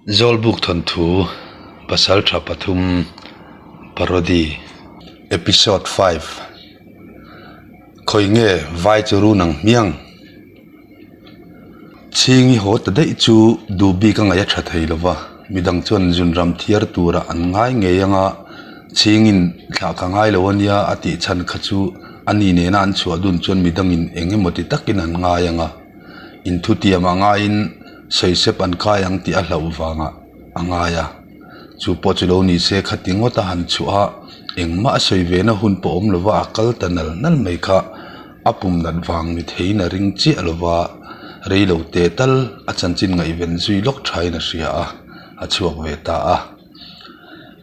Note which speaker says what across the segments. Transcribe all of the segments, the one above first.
Speaker 1: Zawlbuk thawnthu Pasaltha pathum Parody Episode 5 Khawi nge vai chu run ang hmiang? Chhingi haw ta daih chu duh bik a ngaih a tha thei lo va, midang chuan zunram thiar turah an ngai ngei ang a, Chhingin thlah ka ngai lo a nia a tih chhan kha chu a ni nena an chhuah dun chuan midangin eng emaw ti takin an ngai ang a. Inthutiam a ngaiin sawisep an kai ang tih a hlauh vangah a ngai a. Chu pawh chu lo ni se khati ngawt a han chhuah a, engmah a sawi ve na hun pawh awm lova a kal ta nal nal mai kha a pum nat vang ni theiin a ring chiah lova, rei lo teh tal a chanchin ngaihven zui lawk thain a hria a, a chhuak ve ta a.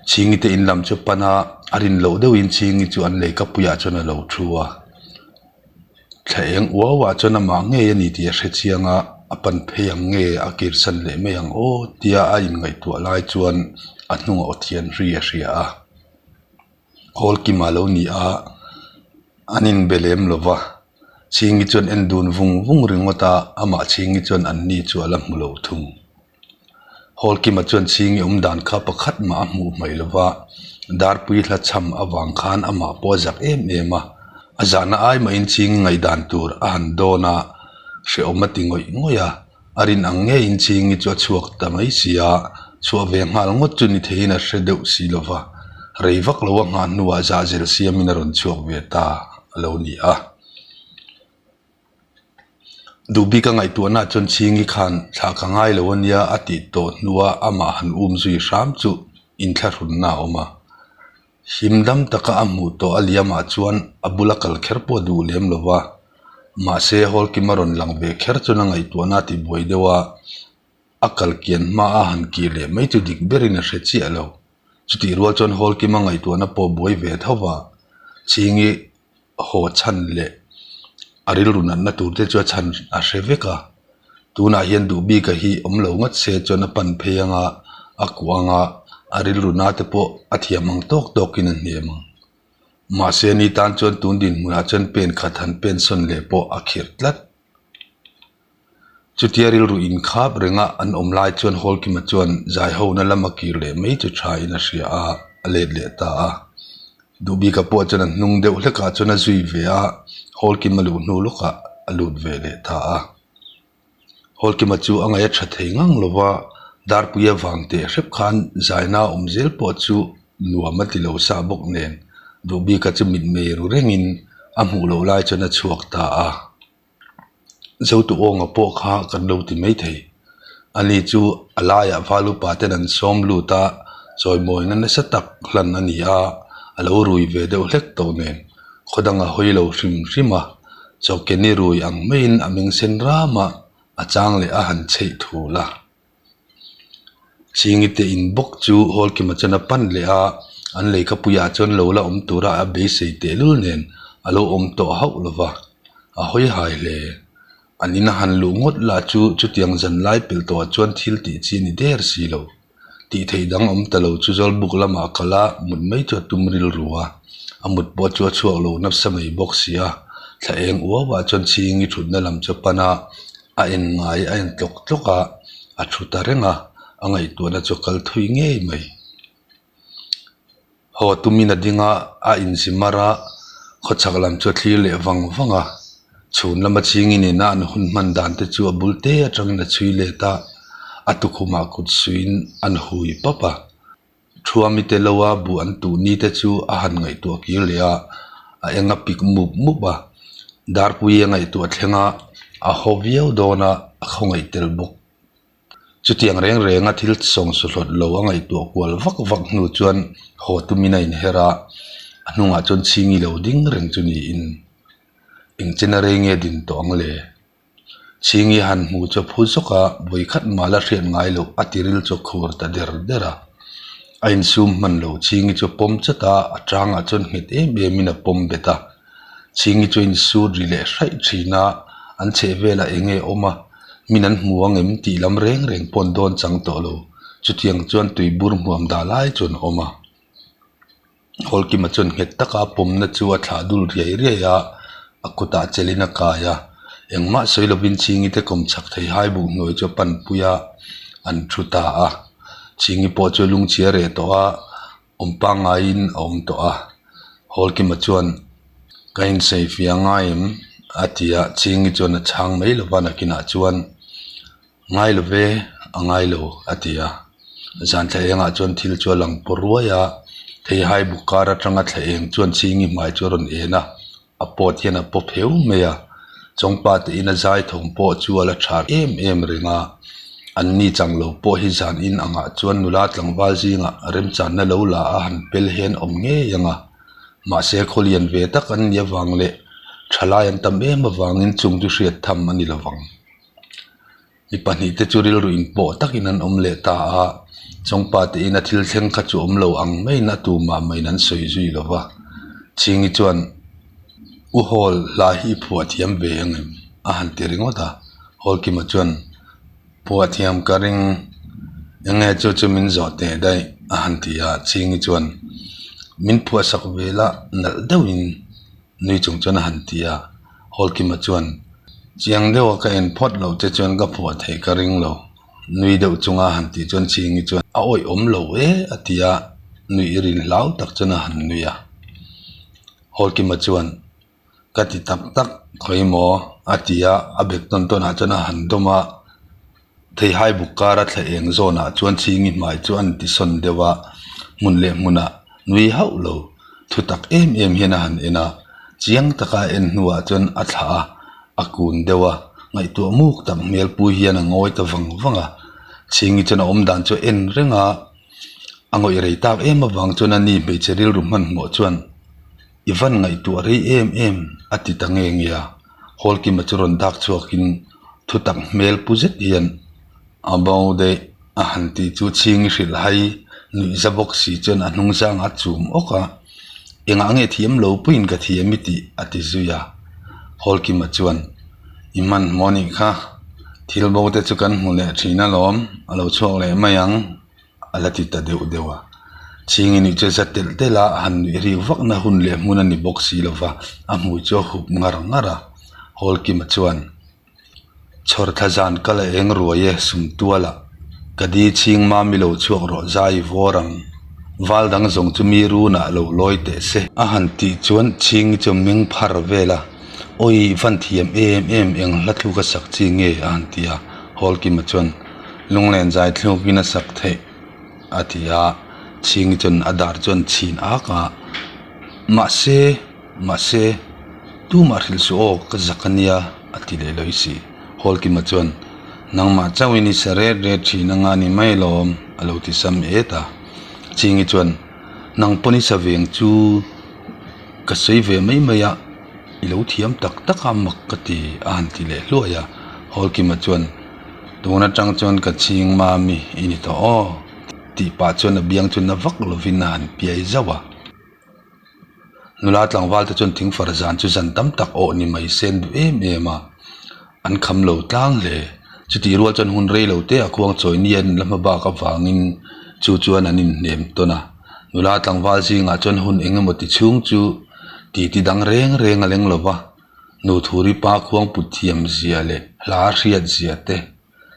Speaker 1: Chhingi te in lam chu pan a, a rin loh deuhin Chhingi chu an leikapuiah chuan a lo thu a. Thla eng uau ah chuan amah ngei a ni tih a hre chiang a, a pan phei ang nge a kirsan leh mai ang aw tia a inngaihtuah lai chuan a hnungah aw thian ri a hria a. Hawl kima lo ni a, an inbe lem lo va, Chhingi chuan en dun vung vung ringawt a, amah Chhingi chuan an ni chu a la hmu lo thung. Hawlkima chuan Chhingi awm dan kha pakhat mah a hmuh hmaih lo va, Darpui hla chham avang khan amah pawh a zak em em a. A zahna ai mahin Chhingi ngaihdan tur a han dawn a, hrehawm a ti ngawih ngawih a. A rin ang ngeiin Chhingi chu a chhuak ta mai si a, chhuah ve nghal ngawt chu ni theiin a hre deuh si lo va, rei vak lo a nghah hnuah zahzel siamin a rawn chhuak ve ta a lo ni a. Duh bik a ngaihtuahna chuan Chhingi khan thlah ka ngai lo ania a tih tawh hnua amah han um zui hram chu inthlahrunna a awm a. Him dam taka a hmuh tawh a liamah chuan a bula kal kher pawh a duh lem lo va, mahse Hawlkim a rawn lang ve kher chuan a ngaihtuahna a tibuai deuh a, a kal kian hma a han kir leh mai chu dik berin a hre chiah lo. Chutih rual chuan Hawlkim a ngaihtuahna pawh buai ve tho va, Chhingi haw chhan leh a rilru natna tur te chu a chhan a hre vek a, tunah hian duh bik a hi awm lo ngawt se chuan a pan phei anga a kuah anga a rilru na te pawh a thiam ang tawk tawk in a hnem ang. Mahse ni tan chuan tun dinhmunah chuan pen khat han pen sawn leh pawh a khirh tlat. Chutia rilru inkhap renga an awm lai chuan Hawlkima chuan Zaihona lama kir leh mai chu tha in a hria a, a let leh ta a. Duhbika pawh chuan a hnung deuh hlekah chuan a zui ve a, Hawlkima luh hnu lawkah a lut ve leh ta a. Hawlkima chu a ngaih a tha thei ngang lo va, Darpui avang teh hrep khan Zaina awm zel pawh chu nuam a ti lo sa bawk nen Duhbika chu mitmei ru rengin a hmuh loh lai chuan a chhuak ta a. Zotu awnga pawh kha kan lo ti mai thei. Ani chu a laiah val upa ten an sawm lut a, chawimawina nasa tak hlan a ni a, a lo rui ve deuh hlek tawh nen khaw danga hawi lo hrim hrim a, chawkeni rui ang maiin a meng sen ram a, a chang leh a han chheih thul a. Chhingi te in bawk chu Hawlkima chuan a pan leh a, an leikapuiah chuan lo la awm tura a beisei tehlul nen a lo awm tawh hauh lo va, a hawi hai hle. An in a han luh ngawt lah chu chutiang zan lai pelh tawhah chuan thil tih chi a ni der si lo. Tih theih dang awm ta lo chu Zawlbuk lamah kal a, mut mai chu a tum rilru a, a mut pawh chu a chhuak lo nasa mai bawk si a, thla eng uauah chuan Chhingi thutna lam chu a pan a, A en ngai a en tlawk tlawk a, a thu ta reng a, a ngaihtuahna chu a kal thui ngei mai. Haw tumin a ding a, a inzi mar a, khawchhak lam chu a thlir leh vang vang a, chhun lama chhingi nena an hun hman dan te chu a bul te atangin a chhui let a, a tukhumah kut suiin an hui pap a. Thuami te lo a buh an tuh ni te chu a han ngaihtuah kir leh a, a eng a pik mup mup a, Darpui a ngaihtuah thleng a, a haw viau dawn a, a khawngaih tel bawk. Chutiang reng reng a thil sawng suhlawt lo a ngaihtuah kual vak vak hnu chuan haw tumin a inher a, a hnungah chuan chhingi lo ding reng chu niin engchen a rei nge din tawh ang le? Chhingi han hmu chu a phu zawk a, vawikhat mal a hriat ngai loh a tiril chu a khur ta der der a. A insum hman lo, Chhingi chu a pawm chat a, a tangah chuan nghet em emin a pawm bet a. Chhingi chu a insut ri leh hraih thin a, an chheh velah eng nge awm a, min an hmu ang em tih lam reng reng pawh an dawn chang tawh lo. Chutiang chuan tuibur hmuam dah lai chuan a awm a. Hawlkima chuan nghet taka a pawmna chu a thlah dul riai riai a, a kutah chelin a kai a. Engmah sawi lovin Chhingi te kawm chhak thei hai buk hnuai chu a panpui a, an thu ta a. Chhingi pawh chu lungchhia reh tawh a, awm pangngaiin a awm tawh a. Hawlkima chuan, Ka insawifiah ngai em? a ti a, Chhingi chuan a chhang mai lo va, nakinah chuan, Ngai lo ve, a ngai lo, a ti a. Zan thla engah chuan thil chu a lang paw ruai a, theihai buk kar atanga thla eng chuan Chhingi hmai chu a rawn en a. A pawt hian a pawp heu mai a, chawngpa te ina zai thawm pawh chu a la tha em em reng a, an ni chang lo pawh hi zan in angah chuan nula tlangval zingah remchanna lo la a han pel hian awm ngei ang a, mahse khawlian ve tak an nih avang leh thalai an tam em avangin chung chu hriat tham a ni lovang. Mi pahnihte chu rilru inpawh takin an awm leh ta a, Chawngpa te ina thil thleng kha chu awm lo ang maiin a tumah maiin an sawi zui lo va. Chhingi chuan, U Hawl, hla hi i phuah thiam ve ang em? a han ti ringawt a. Hawlkima chuan, Phuah thiam ka ring, enge chu chu min zawh teh daih? a han ti a. Chhingi chuan, Min phuah sak ve la nalh deuhin. Nui chung chuan a han ti a, Hawlkima chuan, Chiang deuha ka en phawt loh che chuan ka phuah theih ka ring lo. Nui deuh chunga a han tih chuan Chhingi chuan, A awih awm lo e, a ti a, nuih rin hlau tak chuan a han nui a. Hawlkima chuan, Ka ti tak tak, khawi maw? a ti a, a bek tawn tawnah chuan a han dawm a. Theihai buk kara thla eng zawnah chuan Chhingi hmai chu an ti sawn deuh a, hmun leh hmunah nui hauh lo thu tak em em hian a han en a, chiang taka a en hnuah chuan a thlah a, a kun deuh a, ngaihtuah muk tak hmel pui hian a ngawi ta vang vang a, Chhingi chuan a awm dan chu a en reng a, a ngawih rei tak em avang chuan a ni hmeichhe rilru hmanhmawh chuan i van ngaihtuah rei em em a ti ta nge nge a. Hawlkima chu rawn dak chhuakin thutak hmel pu zet hian a bo daih a han tih chu chhingi hrilh hai nuih za bawk si chuan a hnung zang a chum awk a, engah nge thiam lo puiin ka thiam i tih a ti zui a. Hawlkima chuan i hmanhmawh anih kha, thil bo te chu kan hmu leh thin alawm, a lo chhuak leh mai ang. A la ti ta deuh deuh a. Chhingi nih chu za telh telh a, han nuih rik vakna hun leh hmun a ni bawk si lo va, a hmui chu a hup ngar ngar a. Hawlkima chuan, Chhawr thla zan kal a eng ruai e, Sumtuala, ka di chhing mami lo chhuak rawh zai vawr ang. Val dang zawng chu mi runah lo lawi teh se. A han tih chuan Chhingi chu meng phar vel a, Awi, van thiam em em, eng hla thluk a sak chi nge? a han ti a. Hawlkima chuan, Lunglen zai thlukin a sak theih a ti a, Chhingi chuan a dar chuan chhin ak a, Mahse, mahse, tumah hrilh suh aw, ka zak a nia a ti leh lawi si. Hawlkima chuan, Nangmah chauhin i sa ret ret thin anga ni mai lawm a lo ti sam et a. Chhingi chuan, Nang pawn i sa veng chu ka sawi ve mai mai a, i lo thiam tak tak a mak ka ti a han ti leh hluai a. Hawlkima chuan, Tun atang chuan ka chhing mami i ni tawh aw tih pah chuan a biang chu na vak lovin a han piai zauh a. Nula tlangval te chuan thingfar zan chu zan tam tak awh ni mai sen duh em em a, an kham lo tlang hle. Chutih rual chuan hun rei lo te a khuang chawi ni an la hma bak avangin chu chuan an inhnem tawn a. Nula tlangval zingah chuan hun eng emaw ti chhung chu titi dang reng reng a leng lo va. Nuthuri pa khuangput thiam zia leh hla hriat zia te,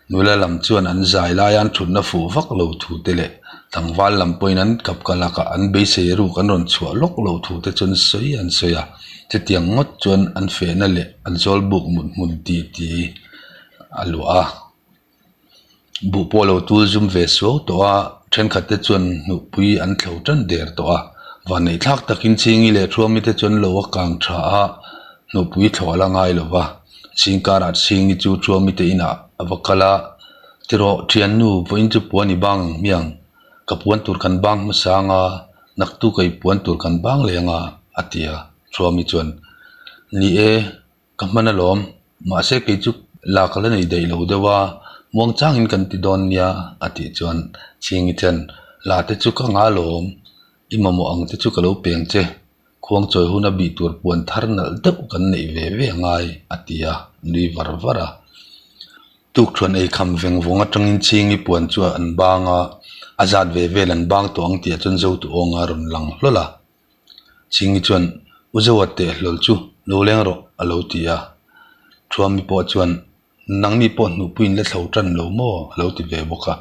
Speaker 1: nula lam chuan an zai laia an thutna fuh vak lo thu te leh tlangval lam pawhin an kap ka lakah an beisei ruk an rawn chhuah lawk lo thu te chuan sawi an sawi a, chutiang ngawt chuan an fehna leh an zawlbuk mut hmun ti ti a luah a. Buh pawh lo tul zum ve suau tawh a, thenkhat te chuan hnuhpui an thlo tan der tawh a, vanneih thlak takin Chhingi leh Thuami te chuan lo a kang tha a, hnuhpui thlawh a la ngai lo va, Chhing karah Chhingi chu Thuami te inah a va kal a, Tirawh thiannu vawiin chu puan i bang ang hmiang, ka puan tur kan bang hmasa anga, naktuk a i puan tur kan bang leh anga a ti a, Thuami chuan, Ni e. Ka hman alawm, mahse kei chu la ka la nei daih lo deuh a, muangchangin kan ti dawn nia a tih chuan Chhingi chuan la te chu ka ngah alawm, i mamawh ang te chu ka lo peng che, khuangchawi huna bih tur puan thar nalh deuh kan neih ve ve angai a ti a, nui var var a. Tukṭhuan ei kham veng vawng aṭangin Chhingi puan chu an bang a, a zat ve vel an bang tawh ang tih ah chuan Zotuawnga a rawn lang hlawl a. Chhingi chuan, U Zoa teh hlawl chu lo leng rawh, a lo ti a. Thuami pawh chuan, Nangni pawh hnuhpuiin la thlo tan lo maw? a lo ti ve bawk a.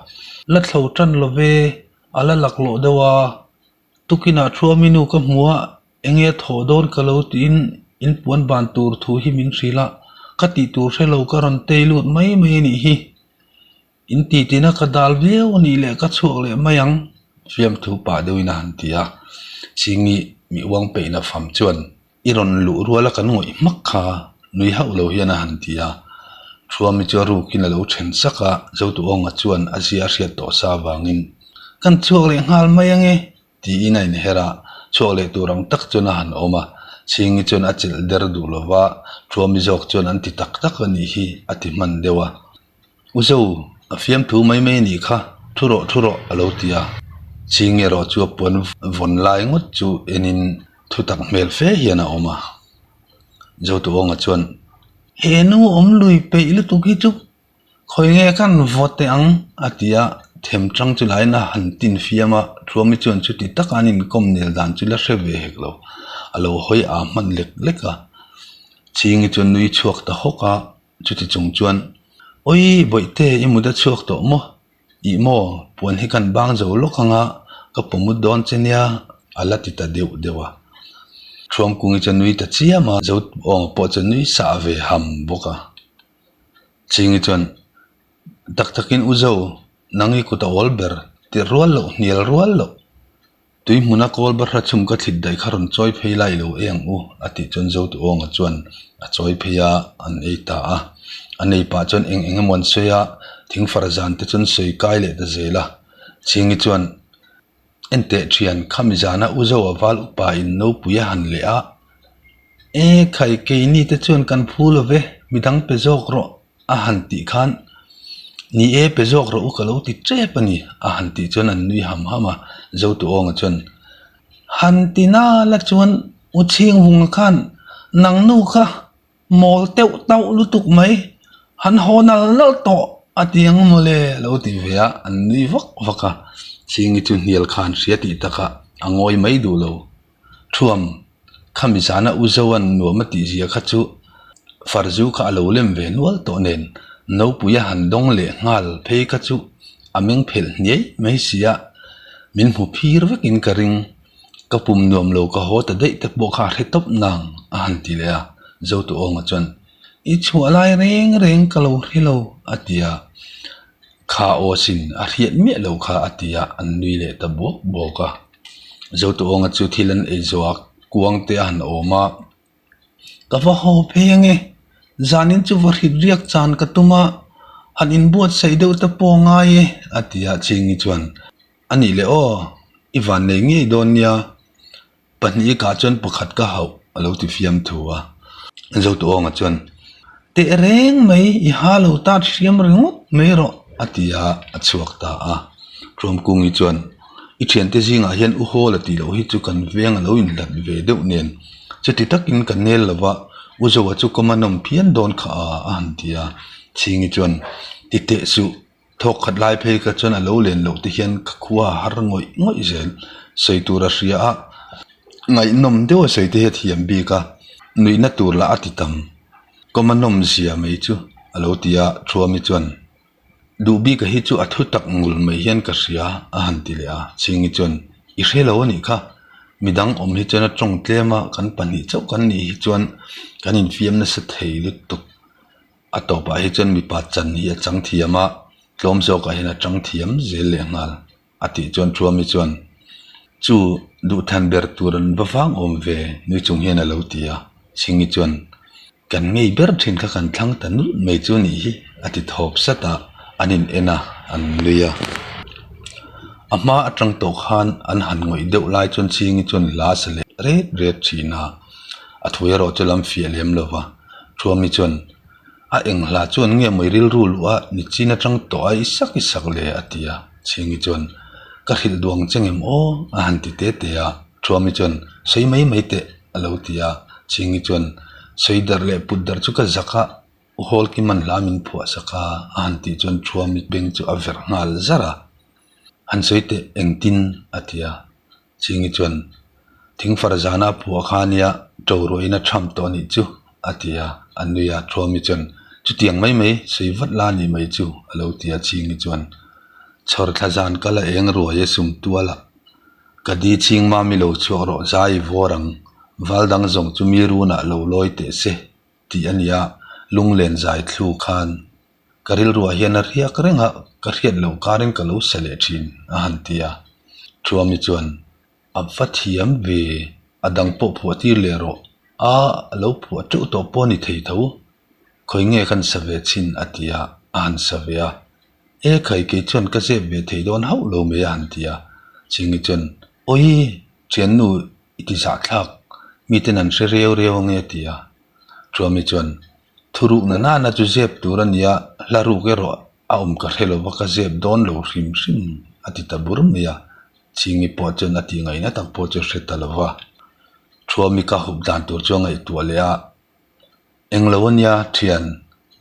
Speaker 1: La thlo tan lo ve, a la laklawh deuh a. Tukinah Thuami nu ka hmu a, enge a thawh dawn ka lo tiin in puan ban tur thu hi min hrilh a, ka tih tur hre lo ka rawn tei lut mai mai a nih hi. In ti tina ka dal viau a nih leh ka chhuak leh mai ang, fiamthu pah deuhin a han ti a. Chingi mi uang peihna fam chuan I rawn luh ruala kan ngawih hmak kha nui hauh lo hian a han ti a. Thuami chu a rukin a lo then sak a, Zotuawnga chuan a zia a hriat tawh sa avangin, Kan chhuak leh nghal mai ange, tiin a inher a, chhuak leh tur ang tak chuan a han awm a. Chhingi chuan a chelh der duh lo va, Thuami zawk chuan an ti tak tak a nih hi a ti hman deuh a. U Zo, a fiamthu mai mai a nih kha, thu rawh thu rawh a lo ti a. Chhing erawh chu a puan vawn lai ngawt chu enin thu tak hmel fe hian a awm a. Zotuawnga chuan, He nu awm lui peih lutuk hi chu khawi nge khan vaw teh ang a ti a, them chang chu laiin a han tin fiam a, Thuami chuan chuti taka an inkawm nel dan chu la hre ve hek lo, a lo hawi aa hman lek lek a. Chhingi chuan nui chhuak ta hawk a. Chuti chung chuan, Awi Bawihte i mut a chhuak tawh maw? Ih maw, puan hi kan bang zo lawk ang a, ka pawmut dawn che nia, a la ti ta deuh deuh a. Thuamkungi chu a nui ta chiam a, Zoawnga pawh chu a nui sah ve ham bawk a. Chingi chuan, Tak takin u Zo, nang i kut a awl ber, tirh rual loh, hnial rual loh. Tui hmuna kawl bahra chhum ka thlit daih kha rawn chawi phei lai lo ei ang u, a tih chuan Zotuawnga chuan a chawi phei a, an ei ta a. An ei pah chuan eng eng emaw an sawi a, thingfar zan te chuan sawi kai leh ta zel a. Chhingi chuan, Enteh thian, khami zana u Zoa val upa in nopui a han leh a, E khai keini te chuan kan phu lo ve, midang pe zawk rawh. A han tih khan, Ni e, pe zawk rawh u ka lo ti tep a ni, a han tih chuan an nui ham ham a. Zotuawnga chuan, Han ti nala chuan U Chhingvunga khan nang nu kha mawl teuh tauh lutuk mai, han haw nal nal tawh a ti ang mawle a lo ti ve a, an nui vak vak a. Chhingi chu hnial khan hria tih takah a ngawi mai duh lo. Thuam, Khami zana U Zoan nuam a tih zia kha chu Farzu kha a lo lem ve nual tawh nen Nopui a han dawng leh nghal phei kha chu a meng phelh hniai mai si a, min hmu phir vekin ka ring. Ka pum nuam lo ka haw ta daih te pawh kha a hre tawp nang a han ti leh a, Zotuawnga chuan, I chhuah lai reng reng ka lo hre lo a ti a. Kha aw sin a hriat miah lo kha a ti a, an nui leh ta buak buak a. Zotuawnga chu thil an ei zawh a, kuang te a han awm a. Ka va haw phei ange, zanin chu va hrit riak chan ka tum a, han inbuatsaih deuh te pawh a ngai e a ti a, Chingi chuan, A nih leh aw, i vannei ngei dawn nia. Pahnih kah chuan pakhat ka hauh a lo ti fiam thu a. Zotuawnga chuan, Teh reng mai, i ha lo tat hriam ringawt mai rawh, a ti a, a chhuak ta a. Thuamkungi chuan, I thiante zingah hian u Hawla tih loh hi chu kan veng a lo inhlat ve deuh nen, chuti takin ka nel lo va, u Zoa chu ka manawm phian dawn kha a, a han ti a. Chhingi chuan, Ti teh suh, Thawk khat lai phei kha chuan a lo len loh te hian ka khua a har ngawih ngawih zel. Sawi tur a hria a, ngaihnawm deuh a sawi te hi a thiam bik a, nuihna tur lah a ti tam. Kawma nawm zia mai chu a lo ti a, Thuami chuan, Duh bika hi chu a thu tak ngul mai hian ka hria a han ti leh a, Chhingi chuan, I hre lo a nih kha, midang awm hi chuan a tawng tlem a, kan pahnih chauh kan nih hi chuan kan infiam nasa thei lutuk. A tawpah hi chuan mipa chan hi a chang thiam a, tlawm zawkah hian a chang thiam zel leh nghal a tih chuan Thuami chuan chu duhthan ber tur an va vang awm ve nui chung hian a lo ti a, Chhingi chuan kan ngei ber thin kha kan thlang ta nulh mai chu nih hi a ti thawp sat a, an in en a, an nui a. A hma atang tawh khan an han ngawih deuh lai chuan Chhingi chuan hla sa leh ret ret thin a, a thu erawh chu lam fiah lem lo va. Thuami chuan, A eng hla chuan nge mawi rilru luh a, ni chin atang tawh a i sak i sak le a ti a. Chhingi chuan, Ka hrilh duh ang che ngem aw a han ti te te a. Thuami chuan, Sawi mai mai teh a lo ti a. Chhingi chuan, Sawi darh leh put darh chu ka zak a, U Hawlkiman hla min phuah sak a a han tih chuan Thuami beng chu a verh nghal zar a. Han sawi teh engtin a ti a. Chingi chuan, Thingfar zana phuah kha nia ṭo ruahin a ṭham tawh a nih chu, a ti a. A nui a, Thuami chuan, Chutiang mai mai sawi vat la ni mai chu, a lo ti a Chhingi chuan. Chhawr thla zan kal a eng ruai e sum tual a. Ka di chhing mami lo chhuak rawh zai i vawr ang. Val dang zawng chu mi runah lo lawi teh se tih a nia lunglen zai thlu khan ka rilruah hian a riak reng a, ka hriat loh karin ka lo sa leh thin a han ti a. Thuami chuan A va thiam ve, a dang pawh phuah tir leh rawh. A lo phuah teuh tawh pawh a ni thei tho. Khawi nge kan sa ve chin a ti a, a han sa ve a. E khai kei chuan ka zep ve thei dawn hauh lo mai a han ti a. Chingi chuan, Awi, thiannu i ti zahthlak, miten an hre reu reu ange a ti a. Chuami chuan, Thurukna nana chu zep tur a nia, hla ruk erawh a awm ka hre lova ka zep dawn lo hrim hrim a ti ta bur mai a. Chingi pawh chuan a tih ngaihna tak pawh chu hre ta lo va. Thuami ka hup dan tur chu a ngaihtuah leh a, Englo a nia thian,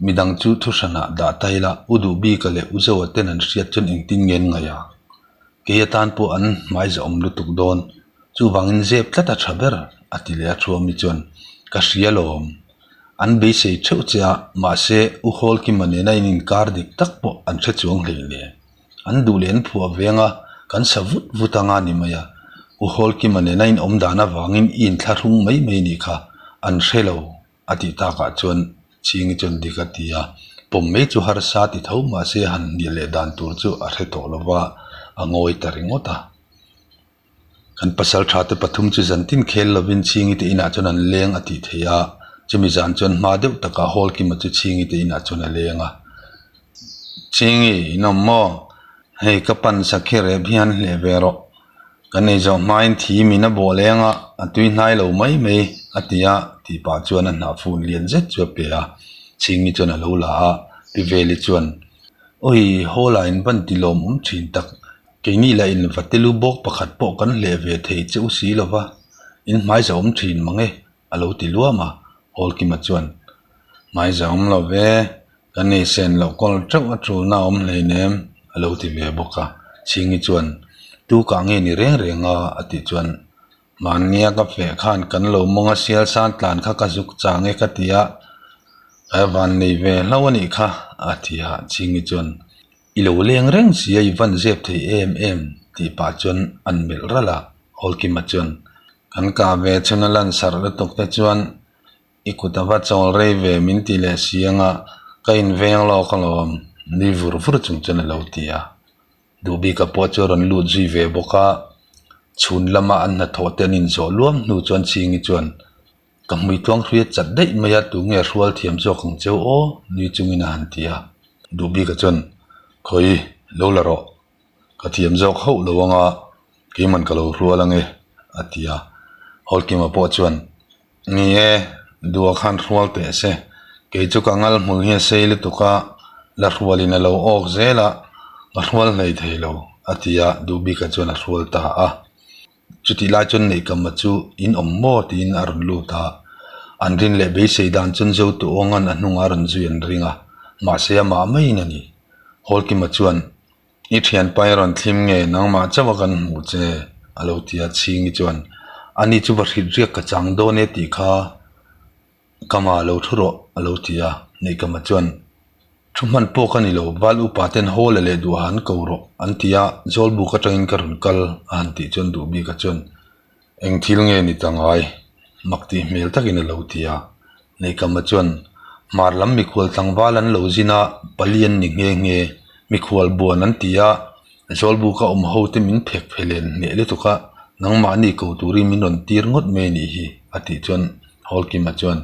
Speaker 1: midang chu thu hranah dah ta ila, U Duhbika leh U Zoa ten an hriat chuan engtin nge an ngaih a? Kei atan pawh an hmai zahawm lutuk dawn, chuvangin zep tlat a tha ber a ti leh a Thuami chuan, Ka hria lawm. An beisei theuh che a, mahse U Hawlkima nena in inkar dik tak pawh an hre chuang hleinem. An duh leh an phuah veng a, kan sa vut vut anga ni mai a. U Hawlkima nena in awm dan avangin i inthlahrung mai mai nih kha an hre lo a tih takah chuan Chhingi chuan dik a ti a. Pawm mai chu harsa ti tho mahse han hnial leh dan tur chu a hre tawh lo va, a ngawi ta ringawt a. Kan pasal tha te pathum chu zantin khel lovin Chhingi te inah chuan an leng a tih theih a, chumi zan chuan hma deuh takah Hawlkima chu Chhingi te inah chuan a leng a. Chhingi, in awm maw? Hei ka pan sakhi rep hi an hleh ve rawh. Kan ei zawh hmain thi min a bawh leng a, a tui hnai lo mai mai a ti a, tih pah chuan a hnah fun lian zet chu a pe a. Chhingi chuan a lo la a, Pi Veli chuan, Awi, Hawla in van ti lawmawm thin tak. Keini lah in Vatelu bawk pakhat pawh kan hleh ve thei che u si lo va, in hmai zahawm thin mang e, a lo ti luam a, Hawlkima chuan, Hmai zahawm lo ve, kan ei sen loh kawl teuh a tulna a awm hleinem, a lo ti ve bawk a. Chhingi chuan, Tu kah nge ni reng reng a? a tih chuan, Mahnia ka feh khan kan lo mawng a sial san tlan kha ka zuk chang e ka ti a, ka van nei ve hlauh a nih kha, a ti a. Chhingi chuan, I lo leng reng si a, i van zep thei em em tih pah chuan an melh ralh a, Hawlkima chuan, Kan kah ve chhun a lan sarh lutuk te chuan i kut a va chawl rei ve min ti leh si anga ka inveng lawk alawm nui vur vur chung chuan a lo ti a. Duhbika pawh chu a rawn lut zui ve bawk a, chhun lama an hnathawh te an inzawh luam hnu chuan Chhingi chuan, Ka hmui tluang hrui a chat daih mai a, tunge hrual thiam zawk ang cheu aw? nui chungin a han ti a. Duhbika chuan, Khawi, lo la rawh. Ka thiam zawk hauh lo anga keiman ka lo hrual ange, a ti a. Hawlkima pawh chuan, Ni e, dua khan hrual teh se. Kei chu ka ngal hmul hi a sei lutuk a, la hrualin a lo awk zel a, ka hrual hlei thei lo, a ti a. Duhbika chuan a hrual ta a. Chutih lai chuan Neihkama chu in awm maw tiin a rawn lut a, an rin leh beisei dan chuan Zotu Awnga'n a hnungah a rawn zui an ring a, mahse amah maiin a ni. Hawlkima chuan, I thianpa i rawn thlim nge nangmah chauh a kan hmuh che? a lo ti a, Chhingi chuan, Ani chu va hrit riak ka chang dawn e tih kha Kama lo thu rawh a lo ti a, Neihkama chuan, Thu hman pawh ka ni lo, Val upa ten Hawla leh Duha an ko rawh an ti a, Zawlbuk atangin ka rawn kal a han tih chuan Duhbika chuan, Eng thil nge ni ta ngai? mak tih hmel takin a lo ti a, Neihkama chuan, Hmar lam mikhual tlangval an lo zin a, pali an ni nghe nghe, mikhual buan an ti a, Zawlbuka awm ho te min phek phe len hneh lutuk a, nangmahni ko turin min rawn tir ngawt mai a nih hi, a tih chuan Hawlkima chuan,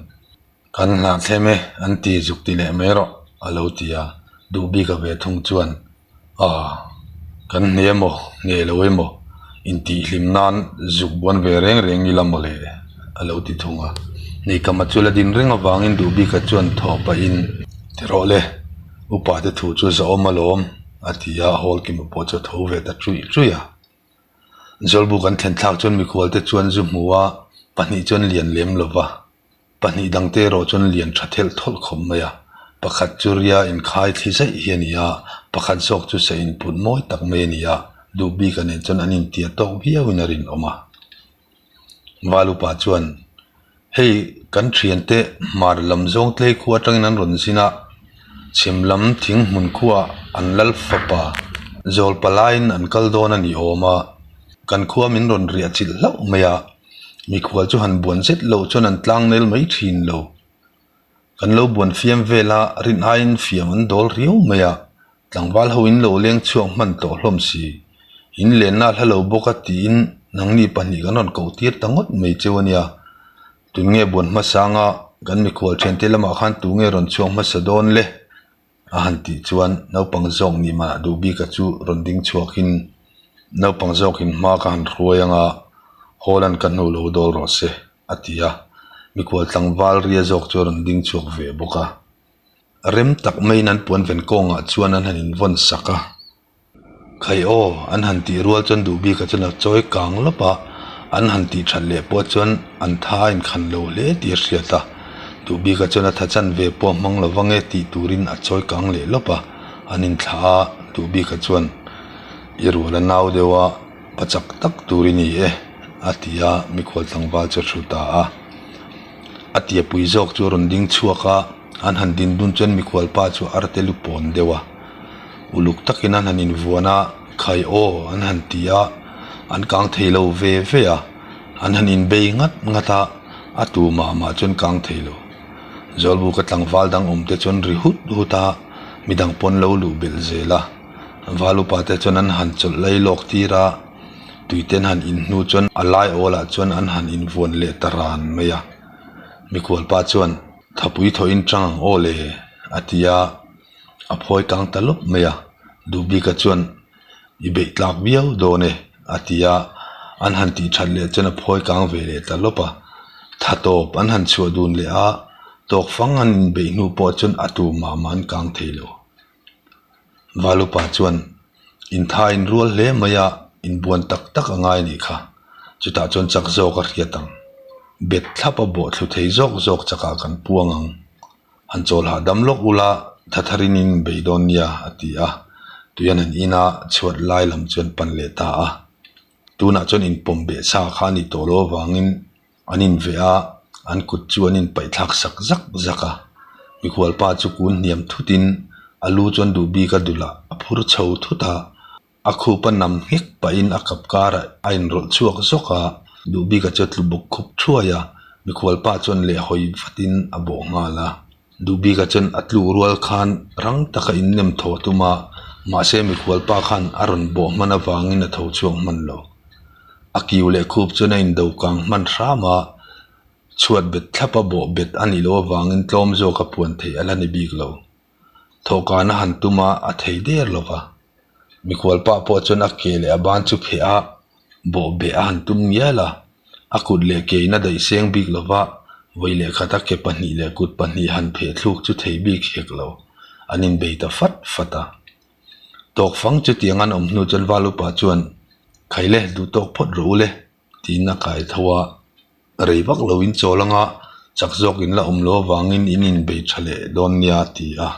Speaker 1: Kan hlahthlem e, an ti zuk ti leh mai rawh, a lo ti a. Duhbika ve thung chuan, Aw, kan hne emaw, hne lo emaw, intihhlim nan zuk buan ve reng reng ila maw le, a lo ti thung a. Neikama chu la din reng avangin Duhbika chuan thaw pahin, Ti rawh le, upa te thu chu zahawm alawm, a ti a, Hawlkima pawh chu a tho ve ta chuih chuih a. Zawlbuk an thlen thlak chuan mikhualte chuan zu hmu a, pahnih chuan lian lem lo va, pahnih dangte erawh chuan lian tha thelh thawlh khawp mai a. Pakhat chu ria inkhai thli zaih hi a ni a, pakhat zawk chu sa input mawi tak mai a ni a, duh bika nen chuan an intia tawk viauin a rinawm a. Valupa chuan, Hei kan thiante hmar lam zawng tlei khua atangin an rawn zin a. Chhim lam thing hmun khuaah an lal fapa zawl palaiin an kal dawn a ni awm a, kan khua min rawn riah chilh hlauh mai a, mikhual chu han buan zet loh chuan an tlang nel mai thin lo. Kan lo buan fiam vel a, rin aiin fiam an dawl riau mai a, tlangval ho in lo leng chhuak hman tawh hlawm si. In lenna a hla lo bawk a tiin nangni pahnih kan rawn koh tir ta ngawt mai cheu a nia. Tunge buan hmasa anga kan mikhual thiante lamah khan tunge rawn chhuak hmasa dawn le? A han tih chuan naupang zawk nih manah duh bika chu rawn ding chhuakin naupang zawkin hma ka han hruai anga hawl an ka hnu lo dawl rawh se a ti a, mikhual tlangval ria zawk chu a rawn ding chhuak ve bawk a. Rem tak maiin an puan ven kawngah chuan an han invawn sak a. Khai aw, an han tih rual chuan duh bikah chuan a chawi kang lawp a, an han tih that leh pawh chuan an tha a inkhan lo hle tih a hriat a. Duh bikah chuan a tha chan ve pawh a hmang lo vang e tih turin a chawi kang leh lawp a, an inthlah a, duh bikah chuan i rual a nau deuh a, pa chak tak tur i ni e a ti a, mikhual tlangval chu a thu ta a. A tiapui zawk chu a rawn ding chhuak a, an han din dun chuan mikhual pa chu a arte lu pawn deuh a. Uluk takin an han invuan a, khai aw an han ti a, an kang thei lo ve ve a, an han inbei ngat ngat a, a tu mah mah chuan kang thei lo. Zawlbuka tlangval dang awm te chuan ri hut hut a, midang pawn lo luh belh zel a. Val upa te chuan an han chawlh lai lawk tir a, tuite an han in hnu chuan a lai awlah chuan an han invuan leh ta ran mai a. Mikhual pa chuan, Thapui thawhin tang ang aw le, a ti a. A phawi kang ta lawp mai a, Duhbika chuan i beih tlak viau dawn e a ti a, an han tih that leh chuan a phawi kang ve leh ta lawp a, tha tawp an han chhuah dun leh a, tawk fang an inbeih hnu pawh chuan a tu mah mah an kang thei lo. Valupa chuan intha inrual hle mai a, inbuan tak tak a ngai a nih kha, chutah chuan chak zawk a hriat ang, bet thlap a bawh thlu thei zawk zawk chakah kan puang ang. Han chawl hahdam lawk ula tha tharin in bei dawn nia a ti a, tuian an ina chhuat lai lam chuan pan leh ta a. Tunah chuan inpawm beh sa kha a nih tawh loh avangin an inveh a, an kut chu an inpaih thlak sak zak zak a. Mikhual pa chu kun hniam thutin a lu chuan duh bik a dulh a, a phur chho thut a. A khup a nam nghek pahin a kap karah a inrawlh chhuak zawk a, Duhbika chu a tlu bawk khup thuai a, mikhual pa chuan lehhawi vatin a bawh nghal a. Duhbika chuan a tluk rual khan rang taka innem thaw tum a, mahse mikhual pa khan a rawn bawh hman avangin a tho chhuak hman lo. A kiu leh khup chuan a indo kang hman hram a, chhuat bet thlap a bawh bet a nih loh avangin tlawm zawk a puan theih a la ni bik lo. Thawhkan a han tum a, a thei der lo va. Mikhual pa pawh chuan a ke leh a ban chu pheh a, bawh beh a han tum ngial a. A kut leh ke in a daih seng bik lo va, vawi leh khat a ke pahnih leh kut pahnih han pheh thluk chu thei bik hek lo. An inbei ta fat fat a. Tawk fang chutiang an awm hnu chuan Val upa chuan, Khaile, duh tawk phawt rawh u le, tiin a kai tho a. Rei vak lo in chawl anga chak zawk in la awm lo avangin in inbei tha leh dawn nia a ti a.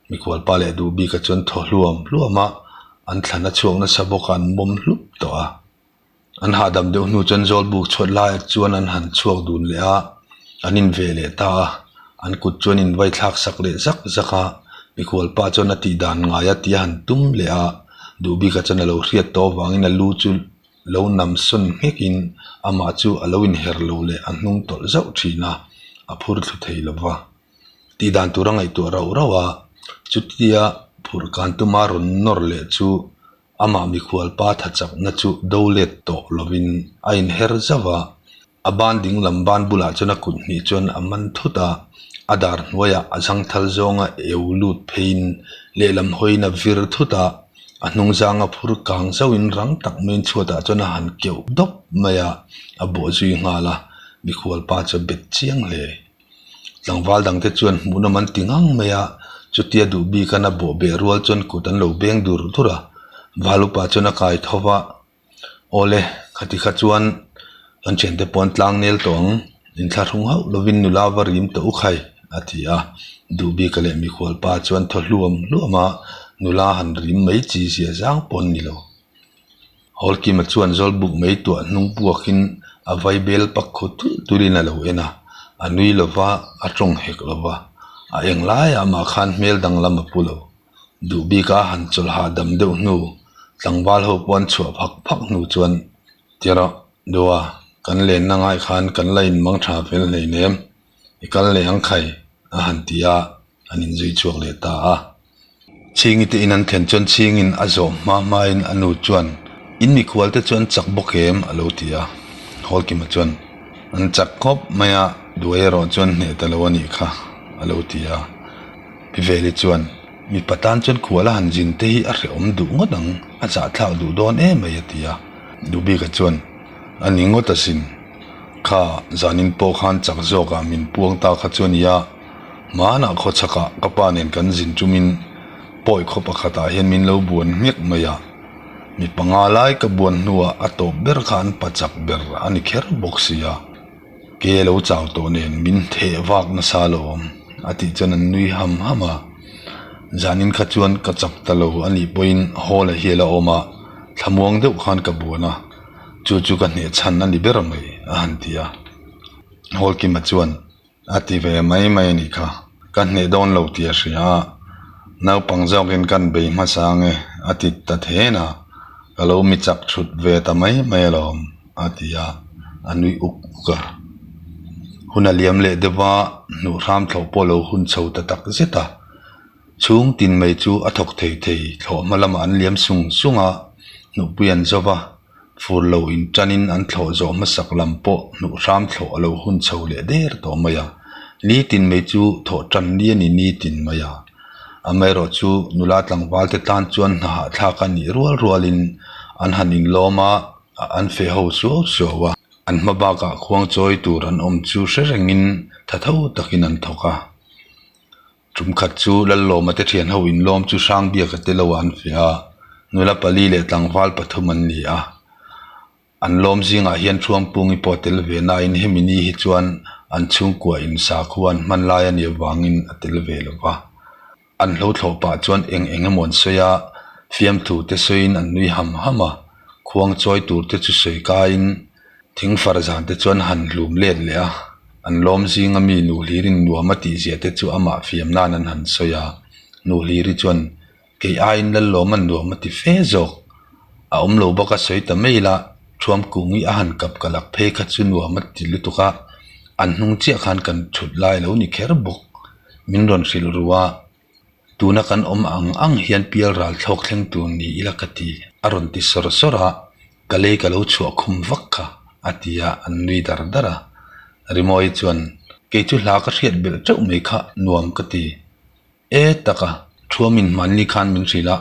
Speaker 1: Mikhual pa leh duh bika chuan thaw hluam hluam a, an thlan a chhuak nasa bawk a an mawm hlup tawh a. An hahdam deuh hnu chuan Zawlbuk chhuat laiah chuan an han chhuak dun leh a, an inve leh ta a. An kut chuan in vai thlak sak leh zak zak a, mikhual pa chuan a tih dan ngai a tih a han tum leh a, duh bika chuan a lo hriat tawh avangin a lu chu lo nam sawn nghekin amah chu a lo inher lo leh a hnung tawlh zauh thin a, a phur thlu thei lo va. Tih dan tur a ngaihtuah rauh rauh a, chutia phurh kan tuma rawn nawr leh chu amah mikhual pa tha chakna chu do let tawh lovin a inher zauh a. A ban ding lam ban bulah chuan a kut hnih chuan a man thut a, a dar hnuaiah a zangthal zawnga eu lut pheiin lehlam hawiin a vir thut a, a hnung zanga phur kang zauhin rang tak maiin chhuatah chuan a han keuh dawp mai a, a bawh zui nghal a, mikhual pa chu a bet chiang hle. Tlangval dangte chuan hmuhnawm an ti ngang mai a, chutia duh bikan a bawh beh rual chuan kut an lo beng dur dur a, val upa chuan a kai tho va. Awle, khati kha chuan kan thiante pawh an tlang nel tawh ang, inthlahrung hauh lovin nula va rim tawh u khai, a ti a. Duhbika leh mikhual pa chuan thaw hluam hluam a, nula han rim mai chi zia zang pawh an ni lo. Hawlkima chuan Zawlbuk mei tuah hnung puakin a vai bel pak khu tulh tulhin a lo en a, a nui lo va, a tawng hek lo va. A eng laiah mah khan hmel danglam a pu lo. Duh bik a han chawlh hahdam deuh hnu, tlangval ho pawh an chhuah phak phak hnu chuan ti rawh, Dua, kan lenna ngai khan kan la inmang tha fel hleinem, i kal leh ang khai, a han ti a, an inzui chhuak leh ta a. Chhingi te in an thlen chuan Chhingin a zawh hma hmain a nu chuan, In mikhual te chu an chak bawk em? a lo ti a. Hawlkima chuan, An chak khawp mai a, duai erawh chuan hneh ta lo a nih kha, a lo ti a. Pi Veli chuan, Mipa tan chuan khual a han zin te hi a hrehawm duh ngawt ang, a zahthlak duh dawn em mai, a ti a. Dubika chuan, A ni ngawt asin. Kha, zanin pawh khan chak zawkah min puang ta kha chu a nia. Hmanah khawchhakah ka pa nen kan zin chumin pawi khaw pakhatah hian min lo buan nghek mai a, mi panga lai ka buan hnuah a tawp ber kha an pa chak ber a ni kher bawk si a, ke lo chau tawh nen min theh vak nasa lo awm a tih chuan an nui ham ham a, zanin kha chuan ka chak ta lo a nih pawhin hall a hial a awm a, thlamuang deuh khan ka buan a, chu chu ka hneh chhan a ni ber mai a han ti a, Hawlkima chuan. A ti ve mai mai a nih kha. Ka hneh dawn lo tih a hria a, naupang zawkin kan bei hmasa ange a ti ta then a, ka lo mi chak thut ve ta mai mai alawm a ti a, a nui uk uk a. Hun a liam leh deuh a, hnuh hram thlawh pawh lo hun chho ta tak zet a. Chhung tin mai chu a thawk thei thei thlawh hma lamah an liam sung sung a, hnuhpui an zo va. Fur lo in tanin an thlawh zawh hmasak lam pawh hnuh hram thlawh a lo hun chho leh der tawh mai a, nitin mai chu thawh tan ni a ni nitin mai a. Amaherawh chu nula tlangval te tan chuan hna hahthlak a nih rual rualin an han inlawm a, an feh ho suau suau a. An hma bakah khuang chawi tur an awm chu hre rengin tha tho takin an thawk a. Tum khat chu Lallawma te thian ho inlawm chu Hrangbiaka te lo ah an fiah a, nula pali leh tlangval pathum an ni a. An lawm zingah hian Thuampungi pawh a tel ve nain hemi ni hi chuan an chhungkua in sakhua an hman lai a nih avangin a tel ve lo va. An hlo thlawh pah chuan eng eng emaw an sawi a, fiamthu te sawiin an nui ham ham a, khuang chawi tur te chu sawi kaiin Thing far zan te chuan han hlum let leh a, an lawm zinga mi Nuhlirin nuam a tih zia te chu amah fiam nan an han sawi a. Nuhliri chuan, Kei aiin Lallawma'n nuam a ti fe zawk. A awm lo bawk a sawi ta mai la, Thuamkungi a han kap ka lak phei kha chu nuam a ti lutuk a, an hnung chiah khan kan thut lai lo ni kher bawk. Min rawn hrilh ru a. Tuna kan awm ang ang hian pial ral thlawk thleng tur ni ila ka ti, a rawn ti sawr sawr a, ka lei ka lo chhuah khum vak kha, a ti a, an nui dar dar a. Rimawi chuan, Kei chu hla ka hriat belh teuh mai kha nuam ka ti. E taka, Thuamin hmanni khan min hrilh a,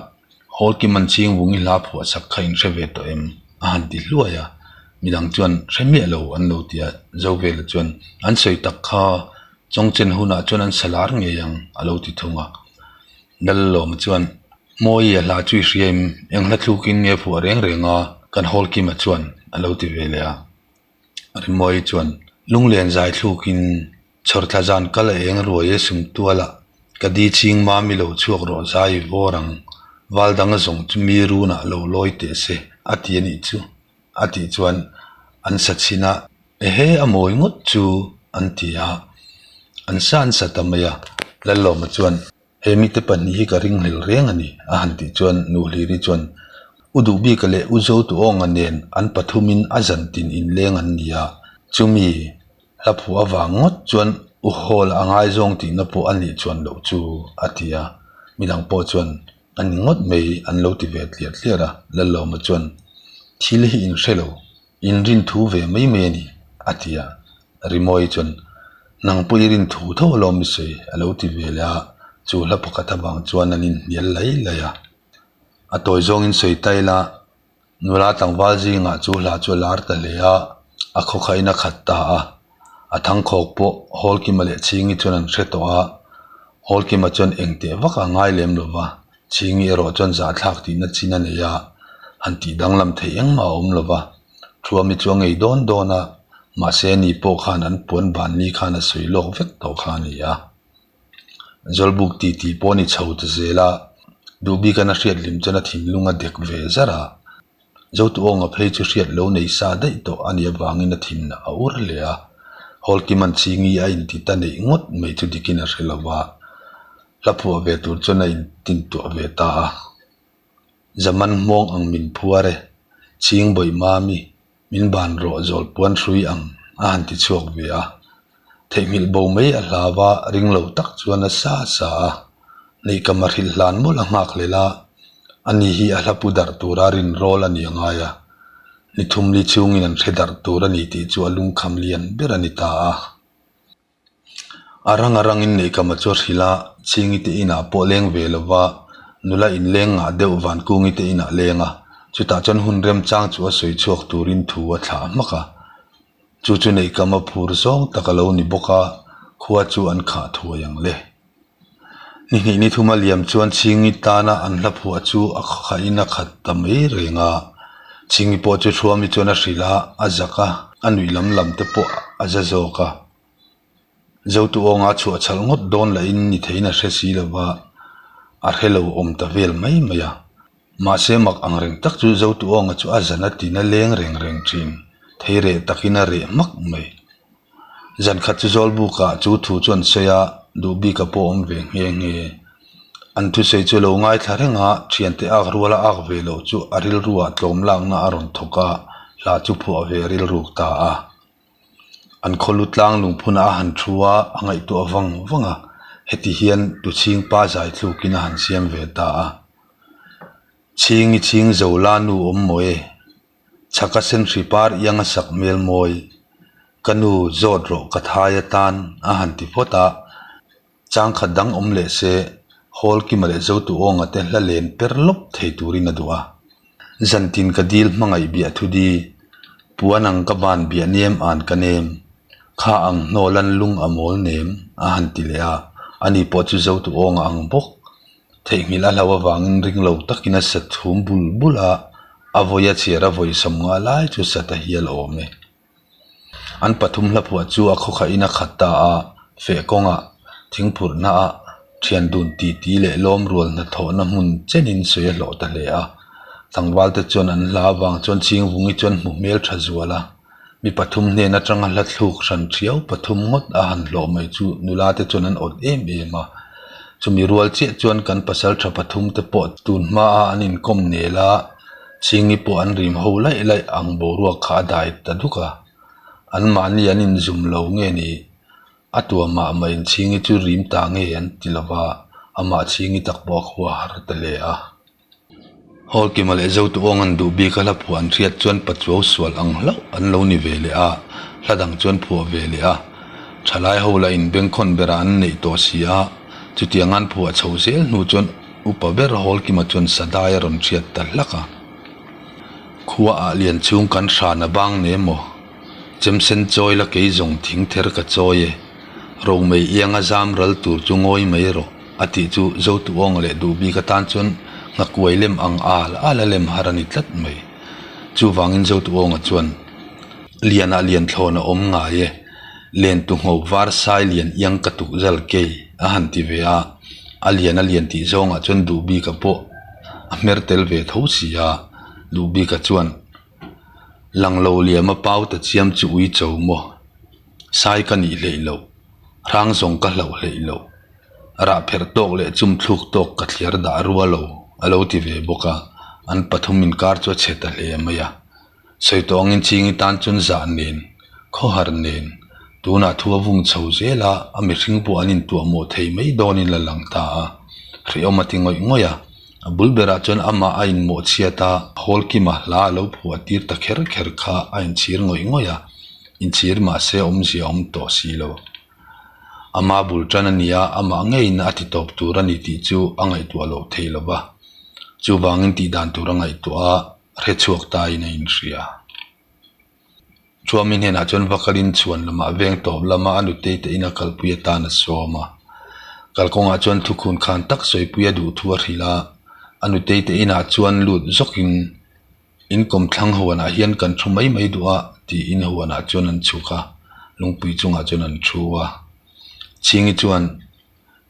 Speaker 1: Hawlkim an ching vung i hla phuah sak kha in hre ve tawh em? a han ti hluai a, midang chuan hre miah lo an lo ti a, Zovela chuan, An sawi tak kha Chawngchen hunah chuan an sa lar ngei ang, a lo ti thung a. Lallawma chuan, Mawi, a hla chu i hria em? Eng hla thlukin nge phuah reng reng a? Kan Hawlkima chuan a lo ti ve leh a. Rimawi chuan, Lunglen zai thlukin chhawrthla zan kal a eng ruai e sum tualah ka di ching mami lo chhuak rawh zai i vawr ang, val dang a zawng chu mi runah lo lawi teh se, a ti a nih chu. A tih chuan an sa chhin a, Ehe a mawi ngawt chu an ti a, an sa an sa ta mai a. Lallawma chuan, He mite pahnih hi ka ringhlel reng a ni a han tih chuan Nuhliri chuan, U Duhbika leh U Zotuawnga nen an pathumin a zantin inleng an ni a, chumi hla phuah avang ngawt chuan U Hall a ngaizawng tihna pawh a nih chuan loh chu a ti a, midang pawh chuan A ni ngawt mai an lo ti ve tliar tliar a, Lallawma chuan, Thil hi in hre lo, in rin thu ve mai mai a ni, a ti a. Rimawi chuan, Nang pawh i rin thu tho alawm i sawi, a lo ti ve leh a, chu hla pakhat avang chuan an inhnial lai lai a. A tawi zawngin sawi ta ila, Nula tlangval zingah chu hla chu a lar ta hle a, a khawkhain a khat ta a. A thangkhawk pawh Hawlkima leh Chhingi chuan an hre tawh a, Hawlkima chuan eng teh vak a ngai lem lo va, Chhingi erawh chuan zahthlak tihna chin a nei a, han tih danglam theih engmah a awm lo va. Thuami chu a ngei dawn dawn a, mahse ni pawh khan an puan ban ni khan a sawi lawk vek tawh kha a ni a. Zawlbuk ti tih pawh a ni chho ta zel a, Duhbika'n a hriat hlim chuan a thinlung a dek ve zar a. Zotuawnga phei chu hriat lo nei sa daih tawh a nih avangin a thin a ur hle a, Hawlkiman Chingi a inti ta neih ngawt mai chu dikin a hre lo va. Hla phuah ve tur chuan a intintuah ve ta a. Zaman hmawng ang min phuar e, chhing bawih mami, min ban rawh zawl puan hrui ang a han ti chhuak ve a. Theihnghilh bo mai a hlau a, ring lo tak chuan a sa sa a. Neihkam a hrilh hlan mawlh a nghak hlel a, ani hi a hla pu darh tura rinrawl a ni a ngai a. Ni thumli chhungin an hre darh tur a ni tih chu a lungkham lian ber a ni ta a. A rang a rangin Neihkama chu a hrilh a, Chhingi te inah pawh leng ve lo va, nula inleng ngah deuh Vankungi te inah leng a, chutah chuan hun remchang chu a sawi chhuak turin thu a thlah hmak a. Chu chu Neihkama phur zawng tak a lo ni bawk a, khua chu an khah thuai ang le. Ni hnih ni thuma liam chuan Chhingi tana an hla phuah chu a khakhain a khat ta mai reng a. Chhingi pawh chu Thuami chuan a hrilh a, a zak a, a nuih lam lam te pawh a za zawk a. Zotu awnga chhuah chhalh ngawt dawn lahin ni theiin a hre si lo va, a hre lo awm ta vel mai mai a. Mahse mak ang reng tak chu Zotu awnga chu a zan a tina leng reng reng thin, thei reh takin a reh hmak mai. Zan khat chu Zawlbukah chu thu chu an sawi a, Duhbika pawh a awm ve nghe nghe. An thusawi chu a lo ngaithla reng a, thiante ak ruala ak ve loh chu a rilruah tlawm lakna a rawn thawk a, hla chu phuah ve rilruk ta a. An khawlu tlang lungphunah a han thu a, a ngaihtuah vang vang a, heti hian Tuchhingpa zai thlukin a han siam ve ta a. Chhing i chhing zo la nu awm maw e? Chhaka senhri par ianga sak hmel mawi, ka nu zawt rawh ka thai atan a han ti phawt a. Changkhat dang awm leh se, Hall Kima leh Zotu Awnga te hla len per lawp thei turin a duh a. Zantin ka dil hmangaih biah thu di, puan ang ka ban biah nem an ka nem, kha ang hnawl an lung a mawl nem, a han ti leh a. Ani pawh chu Zotu Awnga ang bawk. Theihnghilh a hlauh avangin ring lo takin a sa thum bul bul a, a vawi a chhiar a vawi sawmnga lai chu sa ta hial awm e. An pathum hla phuah chu a khawkhahin a khat ta a, feh kawngah, thingphurhna ah, thian dun titi leh lawm rual hnathawhna hmun chenin sawi a hlawh ta hle a. Tlangval te chuan an hla avang chuan Chhingvungi chuan hmu hmel tha zual a, mi pathum hnen atanga hla thluk hran thiau pathum ngawt a han hlawh mai chu nula te chuan an awt em em a. Chumi rual chiah chuan kan pasal tha pathum te pawh tun hmaa an inkawm nel a, Chhingi pawh an rim ho laih laih ang boruak kha a dai ta duk a, anmahni an inzum lo nge ni? A tua mah mah in Chhingi chu rim ta nge an ti lo va, amah Chhingi tak pawh a khua har ta hle a. Hawlkima leh Zotu awng an duh bik a hla phuah an hriat chuan Pachuau sual ang hlauh an lo ni ve leh a, hla dang chuan phuah ve leh a. Thalai ho lah in bengkhawn berah an neih tawh si a, chutiang an phuah chho zel hnu chuan Upa ber Hawlkima chuan Sadai a rawn hriat ta hlak a. Khua ah lian chhung kan hran a bang ne maw? Chemsen chawi la kei zawng thing ther ka chawi e. Romei ianga zam ral tur chu ngawi mai rawh a tih chu Zotuawnga leh Duhbik atan chuan nghakuai lem ang al al a lem har a ni tlat mai. Chuvangin Zotuawnga chuan Lianah lian thlawn a awm ngai e. Lentu ngho var sai lian iang ka tuk zal kei a han ti ve a. A lian a lian tih zawngah chuan Duhbika pawh a hmer tel ve tho si a, Duhbika chuan lang lo liama pau ta chiam chu ui cho maw? Sai ka nih hleih loh, hrang zawng ka hlauh hleih loh, rah pherh tawk leh chum thluk tawk ka thliar dah rua lo a lo ti ve bawk a, an pathum inkar chu a chhe ta hle mai a. Sawi tawh angin Chingi tan chuan zah nen, khawhar nen, tunah thu a vung chho zel a, a mihring pawh an intuah mawh thei mai dawnin la lang ta a, hrehawm a ti ngawih ngawih a. A bul berah chuan amah a inmawh chhiat a, Hawlkima hla a lo phuah tir ta kher kher kha a inchhir ngawih ngawih a, inchhir mahse awmzia a awm tawh si lo. Ama bul tan a ni a, amah ngeiin a ti tawp tur a ni tih chu a ngaihtuah loh thei lo va, chuvangin tihdan tur a ngaihtuah a, hre chhuak ta in a inhria. Chuami hnenah chuan va kalin chhuan lamah veng tawp lama a nutei te ina kalpui atan a sawm a. Kalkawngah chuan thukhun khan tak sawipui a duh thu a hrilh a, a nutei te inah chuan lut zawkin in kawmthlang huanah hian kan thu mai mai duh a tiin huanah chuan an chhuk a, lungpui chungah chuan an thu a. Chhingi chuan.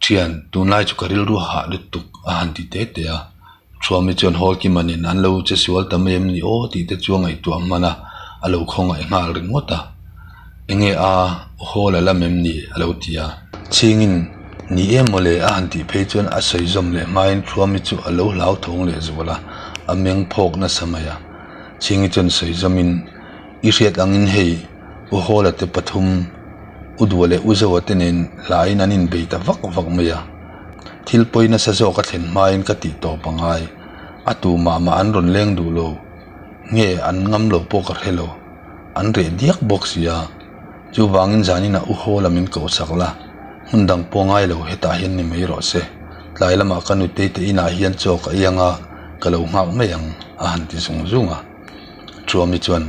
Speaker 1: Thian, tunlai chu ka rilru hah lutuk a han ti te te a. Thuami chuan Hall Kima nen an lo che sual ta mai em ni aw tih te chu a ngaihtuah hman a, a lo khawngaih nghal ringawt a. Enge a, Hall a lam em ni? a lo ti a. Chhingin. Ni em mawle a han tih phei chuan a sawi zawm leh hmain Thuami chu a lo hlauthawng leh zual a, a meng phawk nasa mai a. Chhingi chuan sawi zawmin, I hriat angin hei U Hawla te pathum, U Dua leh U Zoa te nen hlain an inbei ta vak vak mai a. Thil pawi nasa zawk a thlen hmain ka tih tawp a ngai. A tu mah mah an rawn leng duh lo. Nge an ngam lo pawh ka hre lo. An reh diak bawk si a. Chuvangin zaninah U Hawla min koh sak la, hmun dang pawh ngai lo hetah hian ni mai rawh se. Tlai lamah ka nutei te inah hian chaw ka ei anga ka lo nghak mai ang, a han ti zung zung a. Chuami chuan,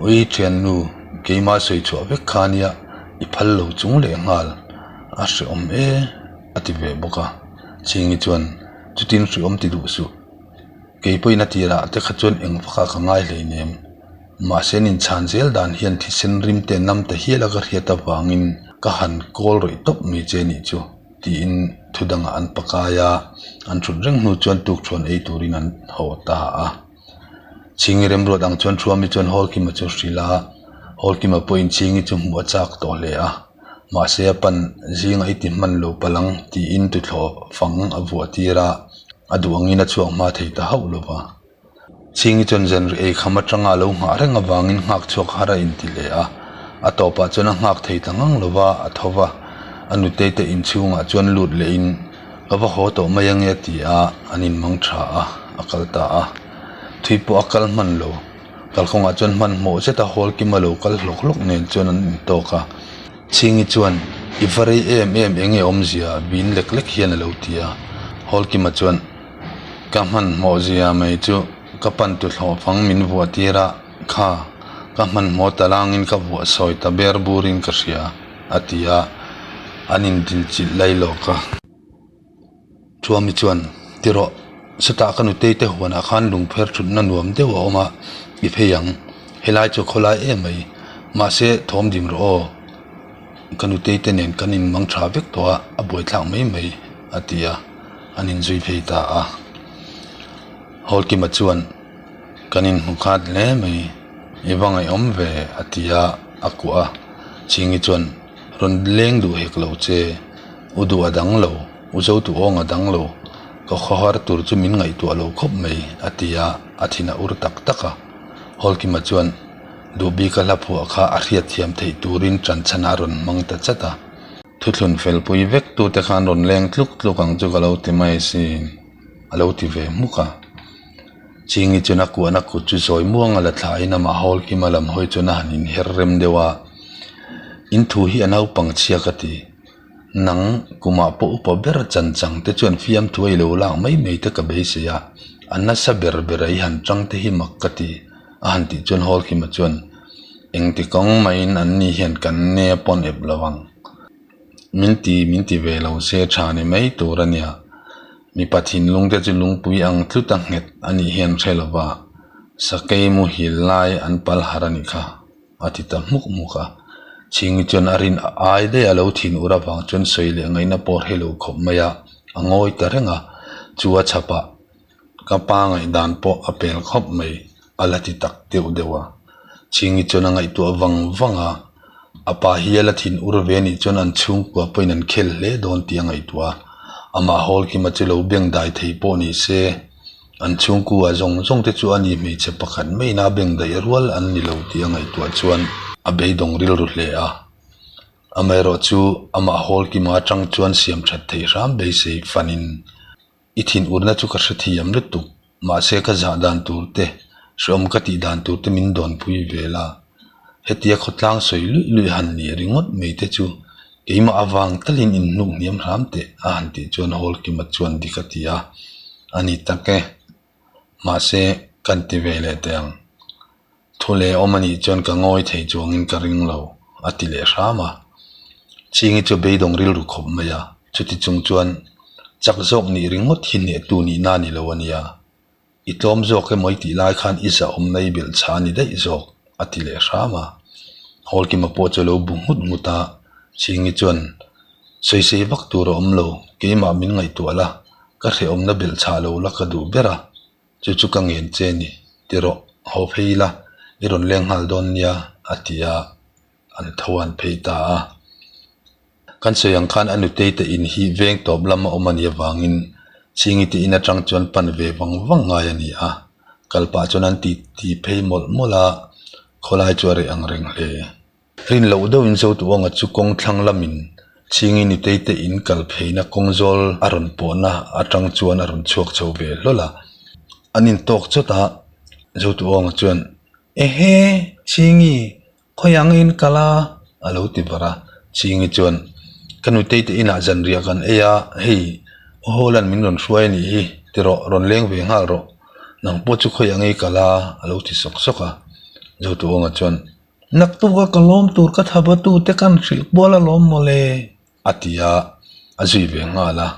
Speaker 1: Ui thiannu, keimah sawi chhuah vek kha nia, i phal lo chung leh nghal, a hreawm e, a ti ve bawk a. Chhingi chuan, Chutin hreawm ti duh suh, kei pawhin a tirah te kha chuan eng vakah ka ngai hleinem. Mahse an inchhan zel dan hian thisen rim te nam ta hial a ka hriat avangin ka han kawl rawih tawp mai che nih chu tiin thu dangah an pakai a, an thut reng hnu chuan tukṭhuan ei turin an haw ta a. Chhingi remruat ang chuan Thuami chuan Hawlkima chu hrilh a, Hawlkima pawhin Chhingi chu hmuh a chak tawh hle a, mahse a pan zingah i ti hman lo palh ang tiin tuthlawh fang a vuah tir a, a duh angin a chhuak hma thei ta hauh lo va. Chhingi chuan zanri ei kham atanga a lo nghah reng avangin nghak chhuak har a inti hle a, a tawpah chuan a nghak thei ta ngang lo va, a tho va, a nutei te inchhungah chuan lut lehin ka va haw tawh mai ange a ti a, an inmang tha a, a kal ta a. Thui pawh a kal hman lo, kalkawngah chuan hmanhmawh zeta hawl kima lo kal hlawk hlawk nen chuan an intawk a. Chhingi chuan, I va rei em em enge awmzia vin lek lek hian a lo ti a, Hawlkima chuan, Ka hmanhmawh zia mai chu ka pan tu thlawh fang min vuah tir a, kha ka hmanhmawh ta langin ka vuah sawi ta ber burin ka hria, a ti a, an indilchilh lai lawk a. Chuami chuan, Ti rawh, sawtah ka nutei te huanah khan lungpher thutna nuam deuh a awm a, i phei ang. Helai chu khawlai em mai, mahse thawm dim rawh aw. Ka nutei te nen kan inmang tha vek tawh a, a buaithlak mai mai, a ti a. An inzui phei ta a. Hawlkima chuan, Kan inhmu khat hle mai, i va ngaihawm ve, a ti a, a kuah a. Chhingi chuan, Rawn leng duh hek lo che, u duh a dang lo, u zo tu awng a dang lo, ka khawhar tur chu min ngaihtuah lo khawp mai, a ti a, a thin a ur tak tak a. Hawlkima chuan, Duh bika hla phuah kha a hriatthiam theih turin ṭanchhan a rawn hmang ta chat a. Thuthlun felpui vek tute khan rawn leng tluk tluk ang chu ka lo ti mai asin, a lo ti ve hmuk a. Chingi chuan a kuahna kut chu zawi muang a la thlahin amah Hawlkima lam hawi chuan a han inher rem deuh a, In thu hi a naupang chhia ka ti. Nang kumah pawh upa ber chan chang te chuan fiamthu a i lo lak mai mai te ka beisei a, a nasa ber ber a i han tang te hi mak ka ti, a han tih chuan Hawlkima chuan, Engti kawng maiin an ni hian kan ne pawn ep lo ang. Min ti min ti ve lo se tha ni mai tur a nia. Mipa thinlung te chu lungpui ang tlut a nghet a nih hian hre lo va, sakei muhil lai an pal har a nih kha, a ti ta hmuk hmuk a. Chhingi chuan a rin ai daih a lo thin ur avang chuan sawi leh ngaihna pawh hre lo khawp mai a, a ngawi ta reng a, chu a chhapah Ka pa ngaihdan pawh a pel khawp mai, a la ti tak deuh deuh a. Chhingi chuan a ngaihtuah vang vang a, a pa hi a la thin ur ve anih chuan an chhungkua pawhin an khel hle dawn tih a ngaihtuah a. Amah Hawlkima chu lo beng dai thei pawh ni se, an chhungkua zawng zawng te chu ani hmeichhe pakhat maiin a beng daih rual an ni lo tih a ngaihtuah chuan a beidawng rilru hle a. Amaherawhchu amah Hawlkima atang chuan siam that theih hram beisei fanin I thinurna chu ka hrethiam lutuk, mahse ka zah dan tur te, hreawm ka tih dan tur te min dawnpui vel a. Hetia khawtlang sawi luih luih han nih ringawt mai te chu keimah avang talin inhnuk hniam hram teh a han tih chuan Hawlkima chuan dik a ti a, a ni tak e. Mahse kan ti ve leh teh ang. Thu leh awm a nih chuan ka ngawi thei chuangin ka ring lo, a ti leh hram a. Chingi chu beidawng rilru khawp mai a, chuti chung chuan chak zawk nih ringawt hi hnehtu nihna a ni lo a nia. I tlawm zawk emaw i tih lai khan i zahawmna i belh chha a ni daih zawk, a ti leh hram a. Hawlkima pawh chu a lo bu nghut nghut a, Chingi chuan sawisei vak tur a awm lo, keimah min ngaihtuah la, ka hrehawmna belh chhah lo la ka duh ber a. Chu chu ka ngen che ni, ti rawh, haw phei ila, i rawn leng nghal dawn nia, a ti a, an tho an phei ta a. Kan sawi ang khan a nutei te in hi veng tawp lama awm a nih avangin Chhingi te in atang chuan pan ve vang vang ngai a ni a. Kal pah chuan an ti ti phei mawlh mawlh a, khawlai chu a reh ang reng hle. Rin loh deuhin Zotuawnga chu kawng thlang lamin Chhingi nutei te in kal pheina kawng zawl a rawn pawhna atang chuan a rawn chhuak chho ve hlawl a. An intawk chawt a, Zotuawnga chuan, Ehe, Chhingi, Khawi ang in kal a? a lo ti var a. Chingi chuan, Ka nutei te inah zanriah kan ei a, hei aw Hawlan min rawn hruai a nih hi, ti rawh, rawn leng ve nghal rawh. Nang pawh chu khawi ang i kal a? a lo ti sawk sawk a. Zotuawnga chuan, Naktuk a ka lawm tur ka thaba tu te kan hrilh kual alawm mawle, a ti a, a zui ve nghal a.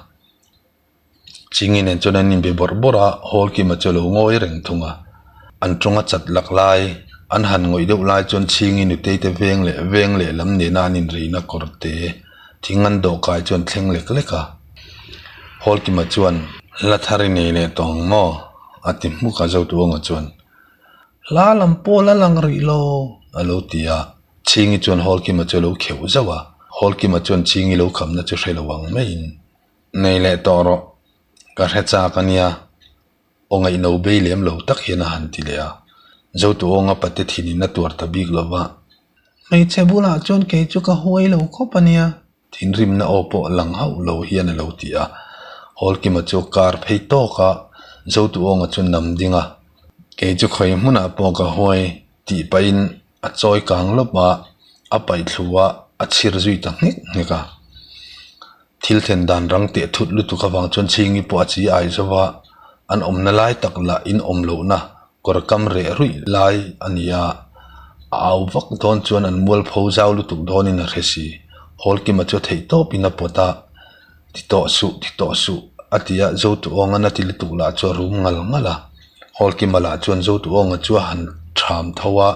Speaker 1: Chingi nen chuan an inbe bawrh bawrh a, Hall Kima chu a lo ngawi reng thung a. An tawnga chat lak lai, an han ngawih deuh lai chuan Chingi nutei te veng leh veng leh lam nena an inrina kawr te thing an dawh kai chu an thleng lek lek a. Hall Kima chuan, Hla thar i nei leh tawh ang maw? a ti hmuk a, Zotuawnga chuan, Hla lam pawh la lang rih lo, a lo ti a. Chingi chuan Hall Kima chu a lo kheuh zauh a, Hall Kima chuan Chingi lo khamna chu hre lo ang maiin, Nei leh tawh rawh, ka hre chak a nia, aw ngaihno bei lem lo tak hian a han ti leh a. Zotuawnga pate thinin a tuar ta bik lo va. Hmeichhe bulah chuan kei chu ka huai lo khawp a nia. Thinrimna aw pawh lang hauh lo hian a lo ti a. Hawlkima chu kar phei tawk a, Zotuawnga chu nam ding a. Kei chu khawi hmunah pawh ka huai tih pahin A chawi kang lawp a, a paih thlu a, a chhir zui ta nghek nghek a. Thil thlen dan rang teh thut lutuk avang chuan Chhingi pawh a chi ai zo va, an awmna lai tak lah in awm lohna kawr kam reh ruih lai a ni a. A au vak dawn chuan an mualpho zau lutuk dawnin a hre si. Hawlkima chu a theih tawpin a pawt a, Ti tawh suh, ti tawh suh, a ti a, Zotuawnga na ti lutuk lah chu a rum ngal ngal a. Hawlkima lah chuan Zotuawnga chu a han ṭham tho a,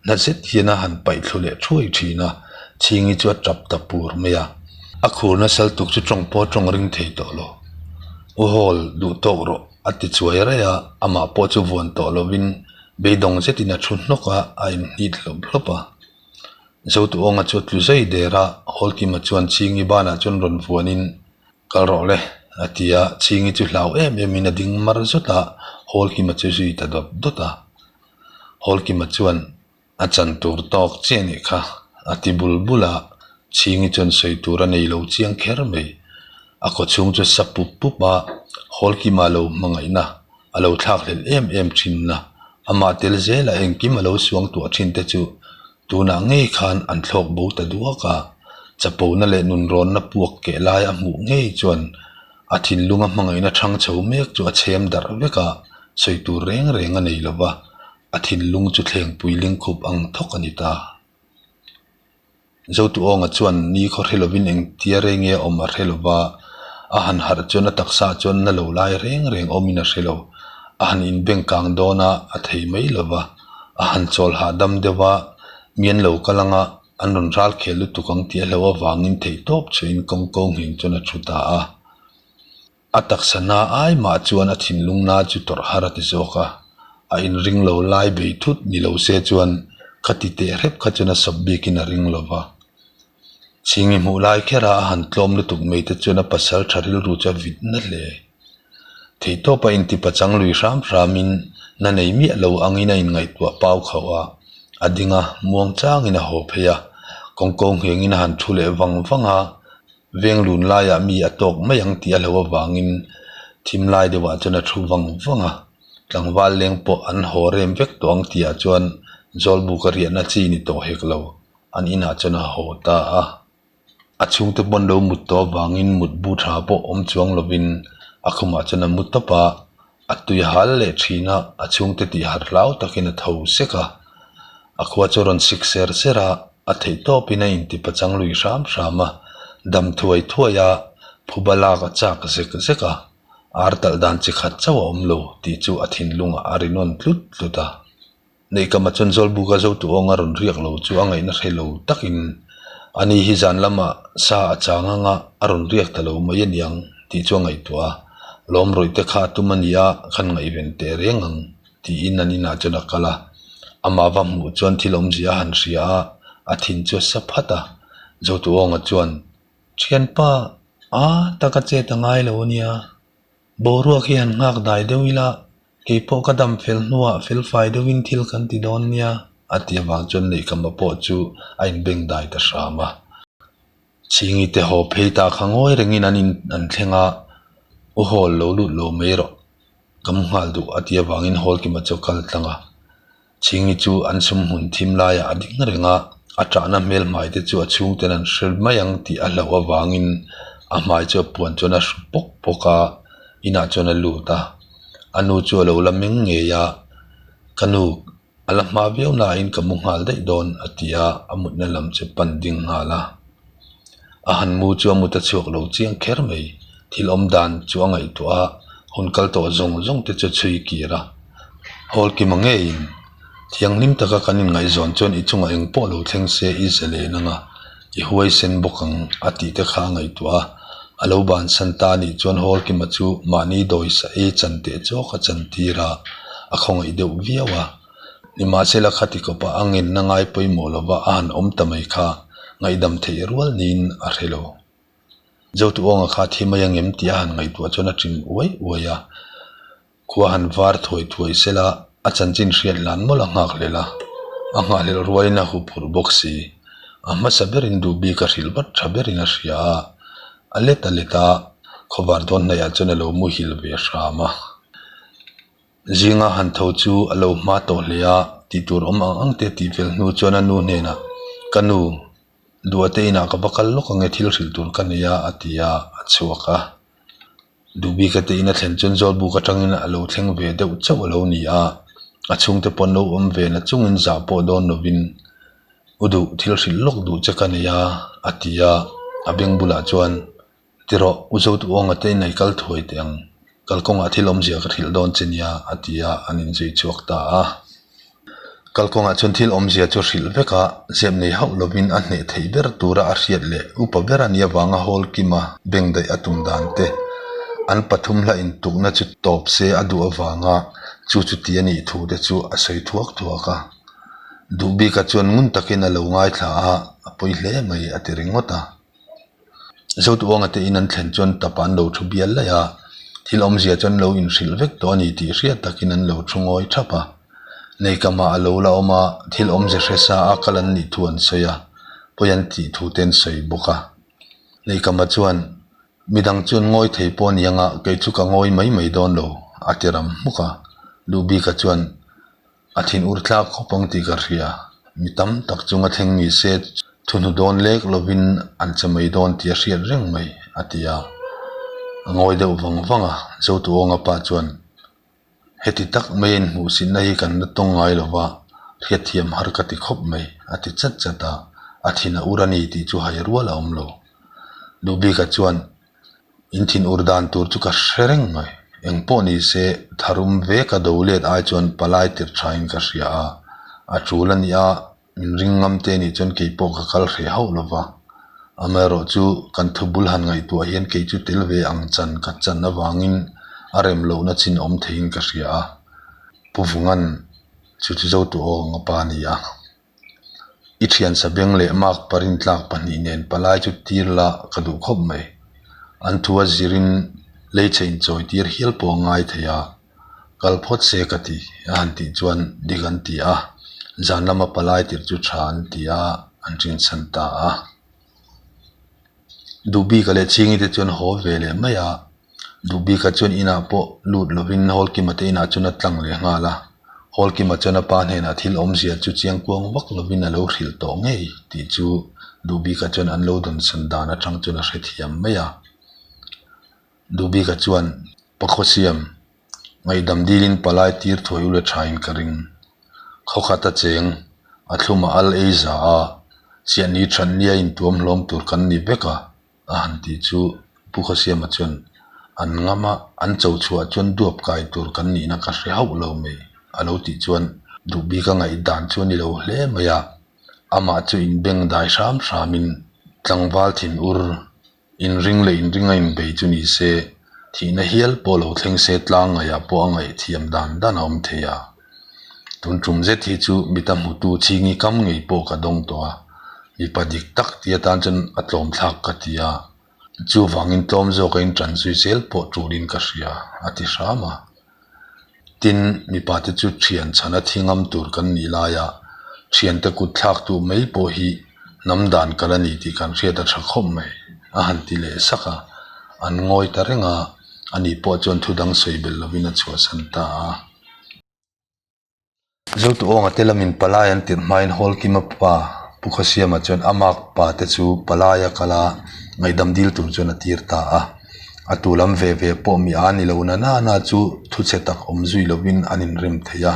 Speaker 1: na zet hian a han paih thlu leh thuai ṭhin a, Chhingi chu a ṭap ta pur mai a. A khur nasal tuk chu ṭawng pawh a ṭawng ring thei tawh lo. U Hawl, duh tawk rawh, a ti chuai raih a, amah pawh chu vuan tawh lovin beidawng zetin a ṭhu hnawk a, a inhnit hlawp hlawp a. Zotuawnga chu a tlu zai der a, Hawlkima chuan Chhingi banah chuan rawn vuanin, Kal rawh le, a ti a, Chhingi chu hlau em emin a ding mar zawt a, Hawlkima chu zui ta dawt dawt a. Hawlkima chuan, A chan tur tawk chiah nih kha, a ti bul bul a, Chhingi chuan sawi tur a nei lo chiang kher mai. A kawchhung chu sa pup pup a, Hawlkima lo hmangaihna a lo thlak hlelh em em thin a, amah tel zela engkim a lo suang tuah thin te chu tunah ngei khan an thlawk bo ta duak a, chapona leh nunrawnna puak keh lai a hmuh ngei chuan a thinlunga hmangaihna thang chho mek chu a chhem darh vek a, sawi tur reng reng a nei lo va, a thinlung chu thlengpui lingkhup ang thawk a ni ta. Zotuawnga chuan ni khaw hre lovin engtia reng nge a awm a hre lo va, a han harh chuan a taksa chuan na lo lai reng reng awmin a hre lo. A han inbeng kang dawn a, a thei mai lo va. A han chawl hahdam deuh a, mi an lo kal ang a, an rawn ral khel lutuk ang tih a hlauh avangin theihtawp chhuahin kawng ko ngheng chuan a thu ta a. A taksa na ai mah chuan a thinlung na chu tawrh har a ti zawk a, a inring lo lai bei thut ni lo se chuan khati teh hrep kha chuan a sawp bikin a ring lo va. Chhingi hmuh lai kher a a han tlawm lutuk mai te chuan a pasal tha rilru chu a vit na hle. Theihtawp a inti pachang lui hram hramin na nei miah lo angin a inngaihtuah pau khauh a, a ding a, muang changin a haw phei a, kawngko nghengin a han thu leh vang vang a, Veng lun laiah mi a tawk mai ang tih a hlauh avangin thim lai deuhah chuan a thu vang vang a, tlangval leng pawh an haw rem vek tawh ang tihah chuan Zawlbuk a riahna chi ni tawh hek lo, an inah chuan a haw ta a. A chhungte pawn lo mut tawh avangin mutbu tha pawh awm chuang lovin a khumah chuan a mu tawp a, a tui hal leh thin a, a chhungte tih harh hlau takin a tho sek a. A khua chu a rawn sik ser ser a, a theih tawpin a inti pachang lui hram hram a, dam thuai thuai a, phuba lak a chak zek zek a, ar talh dan chi khat chauh a awm lo tih chu a thinlungah a ri nawn tlut tlut a. Neihkama chuan Zawlbuka Zotuawnga rawn riak lo chu a ngaihna hre lo takin ani hi zan lamah sa a chang anga a rawn riak ta lo mai aniang tih chu a ngaihtuah a, lawm rawih te kha a tum a nia khan ngaihven teh reng ang tiin an inah chuan a kal a, amah va hmuh chuan thil awmzia a han hria a, a thin chu a sa phat a, Zotuawnga chuan. Thianpa, a taka chet a ngai lo ania. Boruak hi han nghak dai deuh ila, kei pawh ka dam fel hnuah felfai deuhin thil kan ti dawn nia, a ti avang chuan Neihkama pawh chu a inbeng dai ta hram a. Chhingi te haw phei ta kha ngawi rengin an in an thleng a, U Hawl lo lut lo mai rawh, ka mu nghal duh a ti avangin Hawlkima chu a kal tlang a. Chhingi chu an sum hmun thim laiah a ding reng a, a ṭahna hmel hmai te chu a chhungten an hre mai ang tih a hlauh avangin a hmai chu a puan chuan a hru pawk pawk a, inah chuan a lut a. A nu chu a lo la meng ngei a, Ka nu, a la hma viau nain ka mu nghal daih dawn a ti a, a mutna lam chu pan ding nghal a. A han mu chu a mut a chhuak lo chiang kher mai. Thil awm dan chu a ngaihtuah a, hun kal tawh zawng zawng te chu a chhui kir a. Hawl kima ngeiin, Thianghlim taka kan inngaihzawn chuan i chungah eng pawh lo thleng se i zalen anga, i huaisen bawk ang a tih te kha a ngaihtuah a. A lo bansan ta anih chuan Hawl kima chu mahni dawisa ei chan teh chawk a chantir a, a khawngaih deuh viau a. Nimahsela khati kawpa a ngenna ngai pawimawh lova a han awm ta mai kha ngaihdam theih rual niin a hre lo. Zotuawnga kha thi mai angem tih a han ngaihtuah chuan a ṭin uai uai a. Khua han var thuai thuai sela a chanchin hriat lan mawlh a nghakhlel a, a nghahhlelh rualin a huphurh bawk si. A hmasa berin duh bik a hrilh vat tha berin a hria a, a let a let a, khawvar dawn hnaihah chuan a lo muhil ve hram a. Zinga han tho chu a lo hma tawh hle a, tih tur awm ang ang te tih fel hnu chuan a nu hnenah, Ka nu, Duhate inah ka va kal lawk ange thil hrilh tur ka nei a, a ti a, a chhuak a. Duhbika te in a thlen chuan Zawlbuk atangin a lo thleng ve deuh chauh a lo ni a, a chhungte pawh an lo awm ve na chungin zah pawh dawn lovin, U duh, thil hrilh lawk duh che ka nei a, a ti a, a beng bulah chuan, Ti rawh, U Zotuawnga te in ei kal thuai teh ang, kalkawngah thil awmzia ka hrilh dawn che nia, a ti a, an inzui chhuak ta a. Kalkawngah chuan thil awmzia chu hrilh vek a, zep nei hauh lovin a hneh theih ber tura a hriat leh upa ber a nih avanga hawl kima beng daih a tum dan te, an pathum hla intukna chu tawp se a duh avanga chu chu ti a nih thu te chu a sawi thuak thuak a. Duhbika chuan ngun takin a lo ngaithla a, a pawi hle mai a ti ringawt a. Zotuawnga te in an thlen chuan tap an lo thu bial laih a, thil awmzia chuan lo inhrilh vek tawh a ni tih hriat takin an lo thu ngawi thap a. Neikama a lo la awm a, thil awmze hre sa a kal an nih thu an sawi a, pawi an tih thu te an sawi bawk a. Neikama chuan, Midang chuan ngawi thei pawh a ni anga kei chu ka ngawi mai mai dawn lo, a ti ram hmuk a. Duhbika chuan, A thin ur tlak khawp ang tih ka hria. Mi tam tak chunga thleng ni se thuhnu dawn lek lovin an che mai dawn tih a hriat reng mai, a ti a. A ngawi deuh vang vang a, Zotuawnga pa chuan, Heti tak mai a inhmuhsitna hi kan la tawng ngai lo va, hriatthiam har ka ti khawp mai, a ti chat chat a. A thin a ur a ni tih chu hai rual a awm lo. Duhbika chuan, In thin ur dan tur chu ka hre reng mai. Eng pawh ni se, tharum ve ka do let ai chuan palai tirh thain ka hria a. A tul a nia, min ring ngam te nih chuan kei pawh ka kal hreh hauh lo va. Amaherawh chu kan thu bul han ngaihtuah hian kei chu tel ve ang chan ka chan avangin a rem lohna chin awm theiin ka hria a. Pu Vungan chu chu Zotu Awnga pa a ni a. I thian sabeng leh mark parin tlak pahnih nen palai chu tir la ka duh khawp mai. An thu a zirin leichhe inchawi tir hial pawh a ngai thei a, kal phawt se ka ti a han tih chuan dik an ti a, zan lama palai tir chu tha an ti a, an rinchhan ta a. Duhbika leh Chhingi te chuan haw ve leh mai a. Duhbika chuan inah pawh lut lovin Hawlkima te inah chuan a tlang leh nghal a. Hawlkima chuan a pa hnenah thil awmzia chu chiang kuang vak lovin a lo hrilh tawh ngei tih chu Duhbika chuan an lo dawnsan dan atang chuan a hrethiam mai a. Duhbika chuan, Pakhaw siam, ngaihdam dilin palai tir thuai ula thain ka ring. Khawkhat a cheng, a thlum a al ei za a, chiahni thatnia intuam hlawm tur kan ni vek a. A han tih chu Pu Khawsiama chuan an ngam a, an cho chhuah chuan duap kai tur kan nihna ka hre hauh lo mai a lo tih chuan duh bik a ngaih dan chu a ni lo hle mai a, amah chu inbeng dai hram hramin tlangval thin ur inring leh inring a inbei chu ni se thihna hial pawh lo thleng se tlang ngaihah pawh a ngaihthiam dan dan a awm thei a. Tun tum zet hi chu mita hmutu chhingi kam ngei pawh ka dawng tawh a. Mipa dik tak tih atan chuan a tlawm thlak ka ti a, chuvangin tlawm zawk a intan zui zel pawh tulin ka hria, a ti hram a. Tin, mipa te chu thian chhana thi ngam tur kan nih laia thiante kut thlak duh mai pawh hi hnam dan kal a ni tih kan hriat a tha khawp mai, a han ti leh sak a. An ngawi ta reng a, ani pawh chuan thu dang sawi belh lovin a chhuahsan ta a. Zotuawnga te lamin palai an tirh hmain Hawlkima pa Pu Khawsiama chuan a mak pa te chu palai a kal a, ngaihdam dil tur chuan a tir ta a. A tu lam ve ve pawh mi a ni lo na na na chu thu chhe tak awm zui lovin an inrem thei a.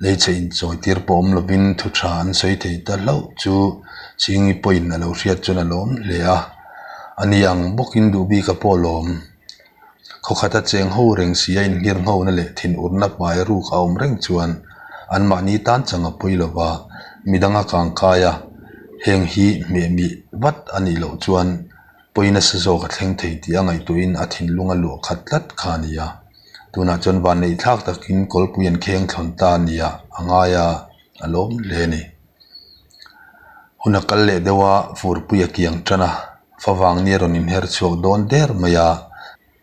Speaker 1: Leichhe inchawi tir pawh awm lovin thu tha an sawi thei ta hlauh chu Chingi pawhin a lo hriat chuan a lawm hle a. Ani ang bawkin Duhbika pawh lawm. Khawkhata cheng ho reng si a inhlir nghona leh thinurna hmai ruk a awm reng chuan anmahni tan chang a pawi lo va, midang a kangkai a, heng hi hmehmih vat a nih loh chuan pawi nasa zawk a thleng thei tih a ngaihtuahin a thinlung a luah khat tlat kha a ni a. Tunah chuan vanneih thlak takin kawlpui an kheng thlawn ta a nia a ngai a, a lawm hle a ni. Hun a kal leh deuh a, furpui a kiang tan a. Favang ni a rawn inher chhuak dawn der mai a,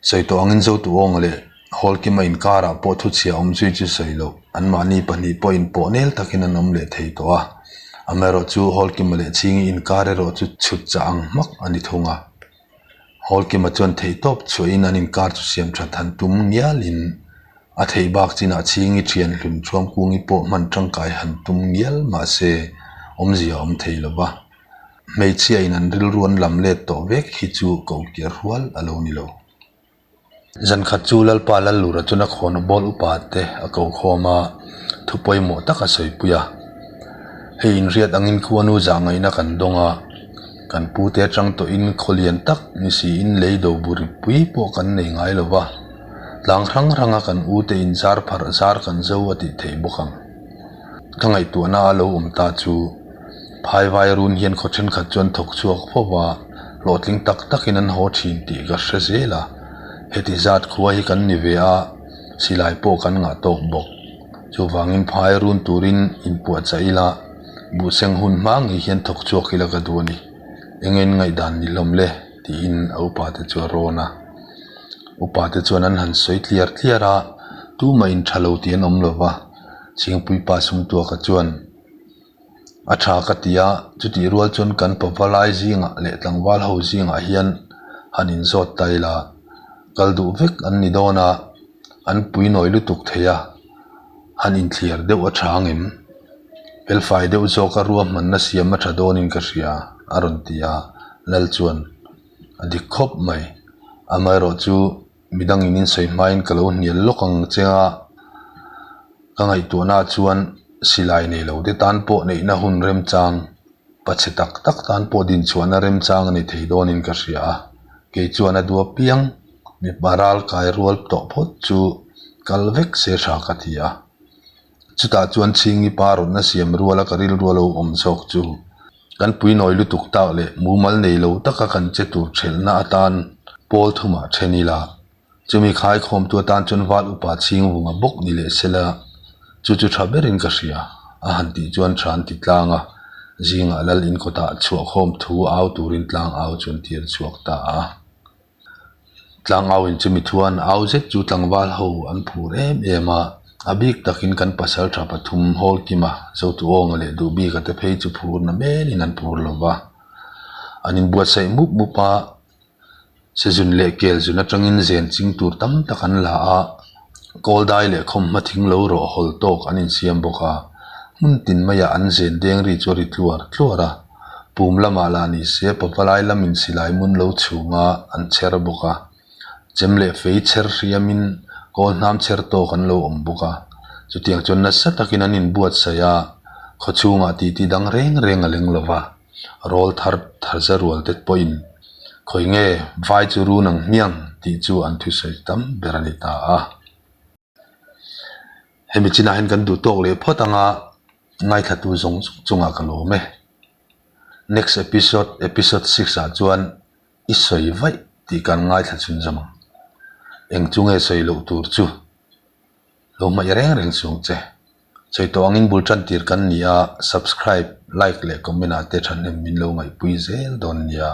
Speaker 1: sawi tawh angin Zotuawnga leh Hawlkima inkarah pawh thuchhia awm zui chu sawi loh, anmahni pahnih pawh inpawh nel takin an awm leh thei tawh a. Amaherawhchu Hawlkima leh Chhingi inkar erawh chu chhut chah ang hmak a ni thung a. Hawlkima chuan theihtawp chhuahin an inkar chu siam that han tum ngialin a theih bak chinah Chhingi thian hlun Thuamkungi pawh hman tangkai han tum ngial mahse awmzia a awm thei lo va. Hmeichhia in an rilru an lam let tawh vek hi chu ko kiar rual a lo ni lo. Zan khat chu Lalpa Lallura chuan a khawn bawl upa te a ko khawm a, thu pawimawh tak a sawipui a. Hei inriat angin khuanu zah ngaihna kan dawng a, kan pu te atang tawhin khaw lian tak ni siin lei do buri pui pawh kan nei ngai lo va, tlang hrang hranga kan u te in zar pharh zar kan zo a tih theih bawk ang. Ka ngaihtuahna a lo awm ta chu Phaivai run hian khaw thenkhat chuan thawk chhuak fo va, hlawhtling tak takin an haw thin tih ka hre zel a. Heti zat khua hi kan ni ve a, silai pawh kan ngah tawk bawk. Chuvangin phai run turin inpuahchah ila, buhseng hun hma ngei hian thawk chhuak ila ka duh a ni. Eng en ngaihdan ni hlawm le? tiin a upate chu a rawn a. Upate chuan an han sawi tliar tliar a, tumah intha lo tih an awm lo va, Chhingpuipa Sumtuaka chuan, A tha ka ti a, chutih rual chuan kan pavalai zingah leh tlangval ho zingah hian han inzawt ta ila, kal duh vek an ni dawn a, an pui nawi lutuk thei a, han inthliar deuh a tha ang em? Felfai deuh zawka ruahmanna siam a tha dawnin ka hria, a rawn ti a, Lal chuan a dik khawp mai. Amaherawhchu chu midangin in sawi hmain ka lo hnial lawk ang che a, ka ngaihtuahna chuan silai nei lo te tan pawh neihna hun remchang pachhe tak tak tan pawh dinchhuahna remchang a ni thei dawnin ka hria a, kei chuan a duh apiang mipa ral kai rual tawh phawt chu kal vek se tha ka ti a. Chutah chuan Chhingi pa rawtna siam ruala ka rilru a lo awm zawk chu kan pui nawi lutuk tak leh mumal nei lo taka kan che tur thelhna atan pawl thumah then ila. Chumi khaikhawmtu atan chuan val upa chhingvunga bawk ni leh sela chu chu tha berin ka hria a han tih chuan tha an ti tlang a, zingah lal inkawtah chhuahkhawm thu au turin tlang au chu an tir chhuak ta a. Tlang au in chumi thu an au zet chu tlangval ho an phur em em a, a bik takin kan pasal tha pathum Hawlkima, Zotuawnga leh Duhbika te phei chu phurna melin an phur lo va. An inbuatsaih mup mup a, Sezun leh Kelzun atangin zen ching tur tam tak an la a, Kawldai leh khawmhma thing lo rawh hawl tawk an insiam bawk a, hmun tin maiah an zen deng ri chu a ri tluar tluar a. Pum lamah lah ni se pavalai lamin silai mun lo chhunga an chher bawk a, chem leh fei chher hriamin kawl hnam chher tawk an lo awm bawk a, chutiang chuan nasa takin an inbuatsaih a, khawchhungah titi dang reng reng a leng lo va, rawl thar tharza rual te pawhin khawi nge vai chu run ang hmiang tih chu an thusawi tam ber a ni ta a. Hemi chinah hian kan duh tawk leh phawt anga ngaithlatu zawng zawng chungah ka lawm e. Next episode, episode 6 ah chuan i sawi vaih tih kan ngaithla chhun zawm ang. Eng chu nge sawi loh tur chu lo hmaih reng reng chung che. Sawi tawh angin bul tan tir kan ni a, subscribe, like leh comment ah te thahnem min lo ngaihpui zel dawn nia.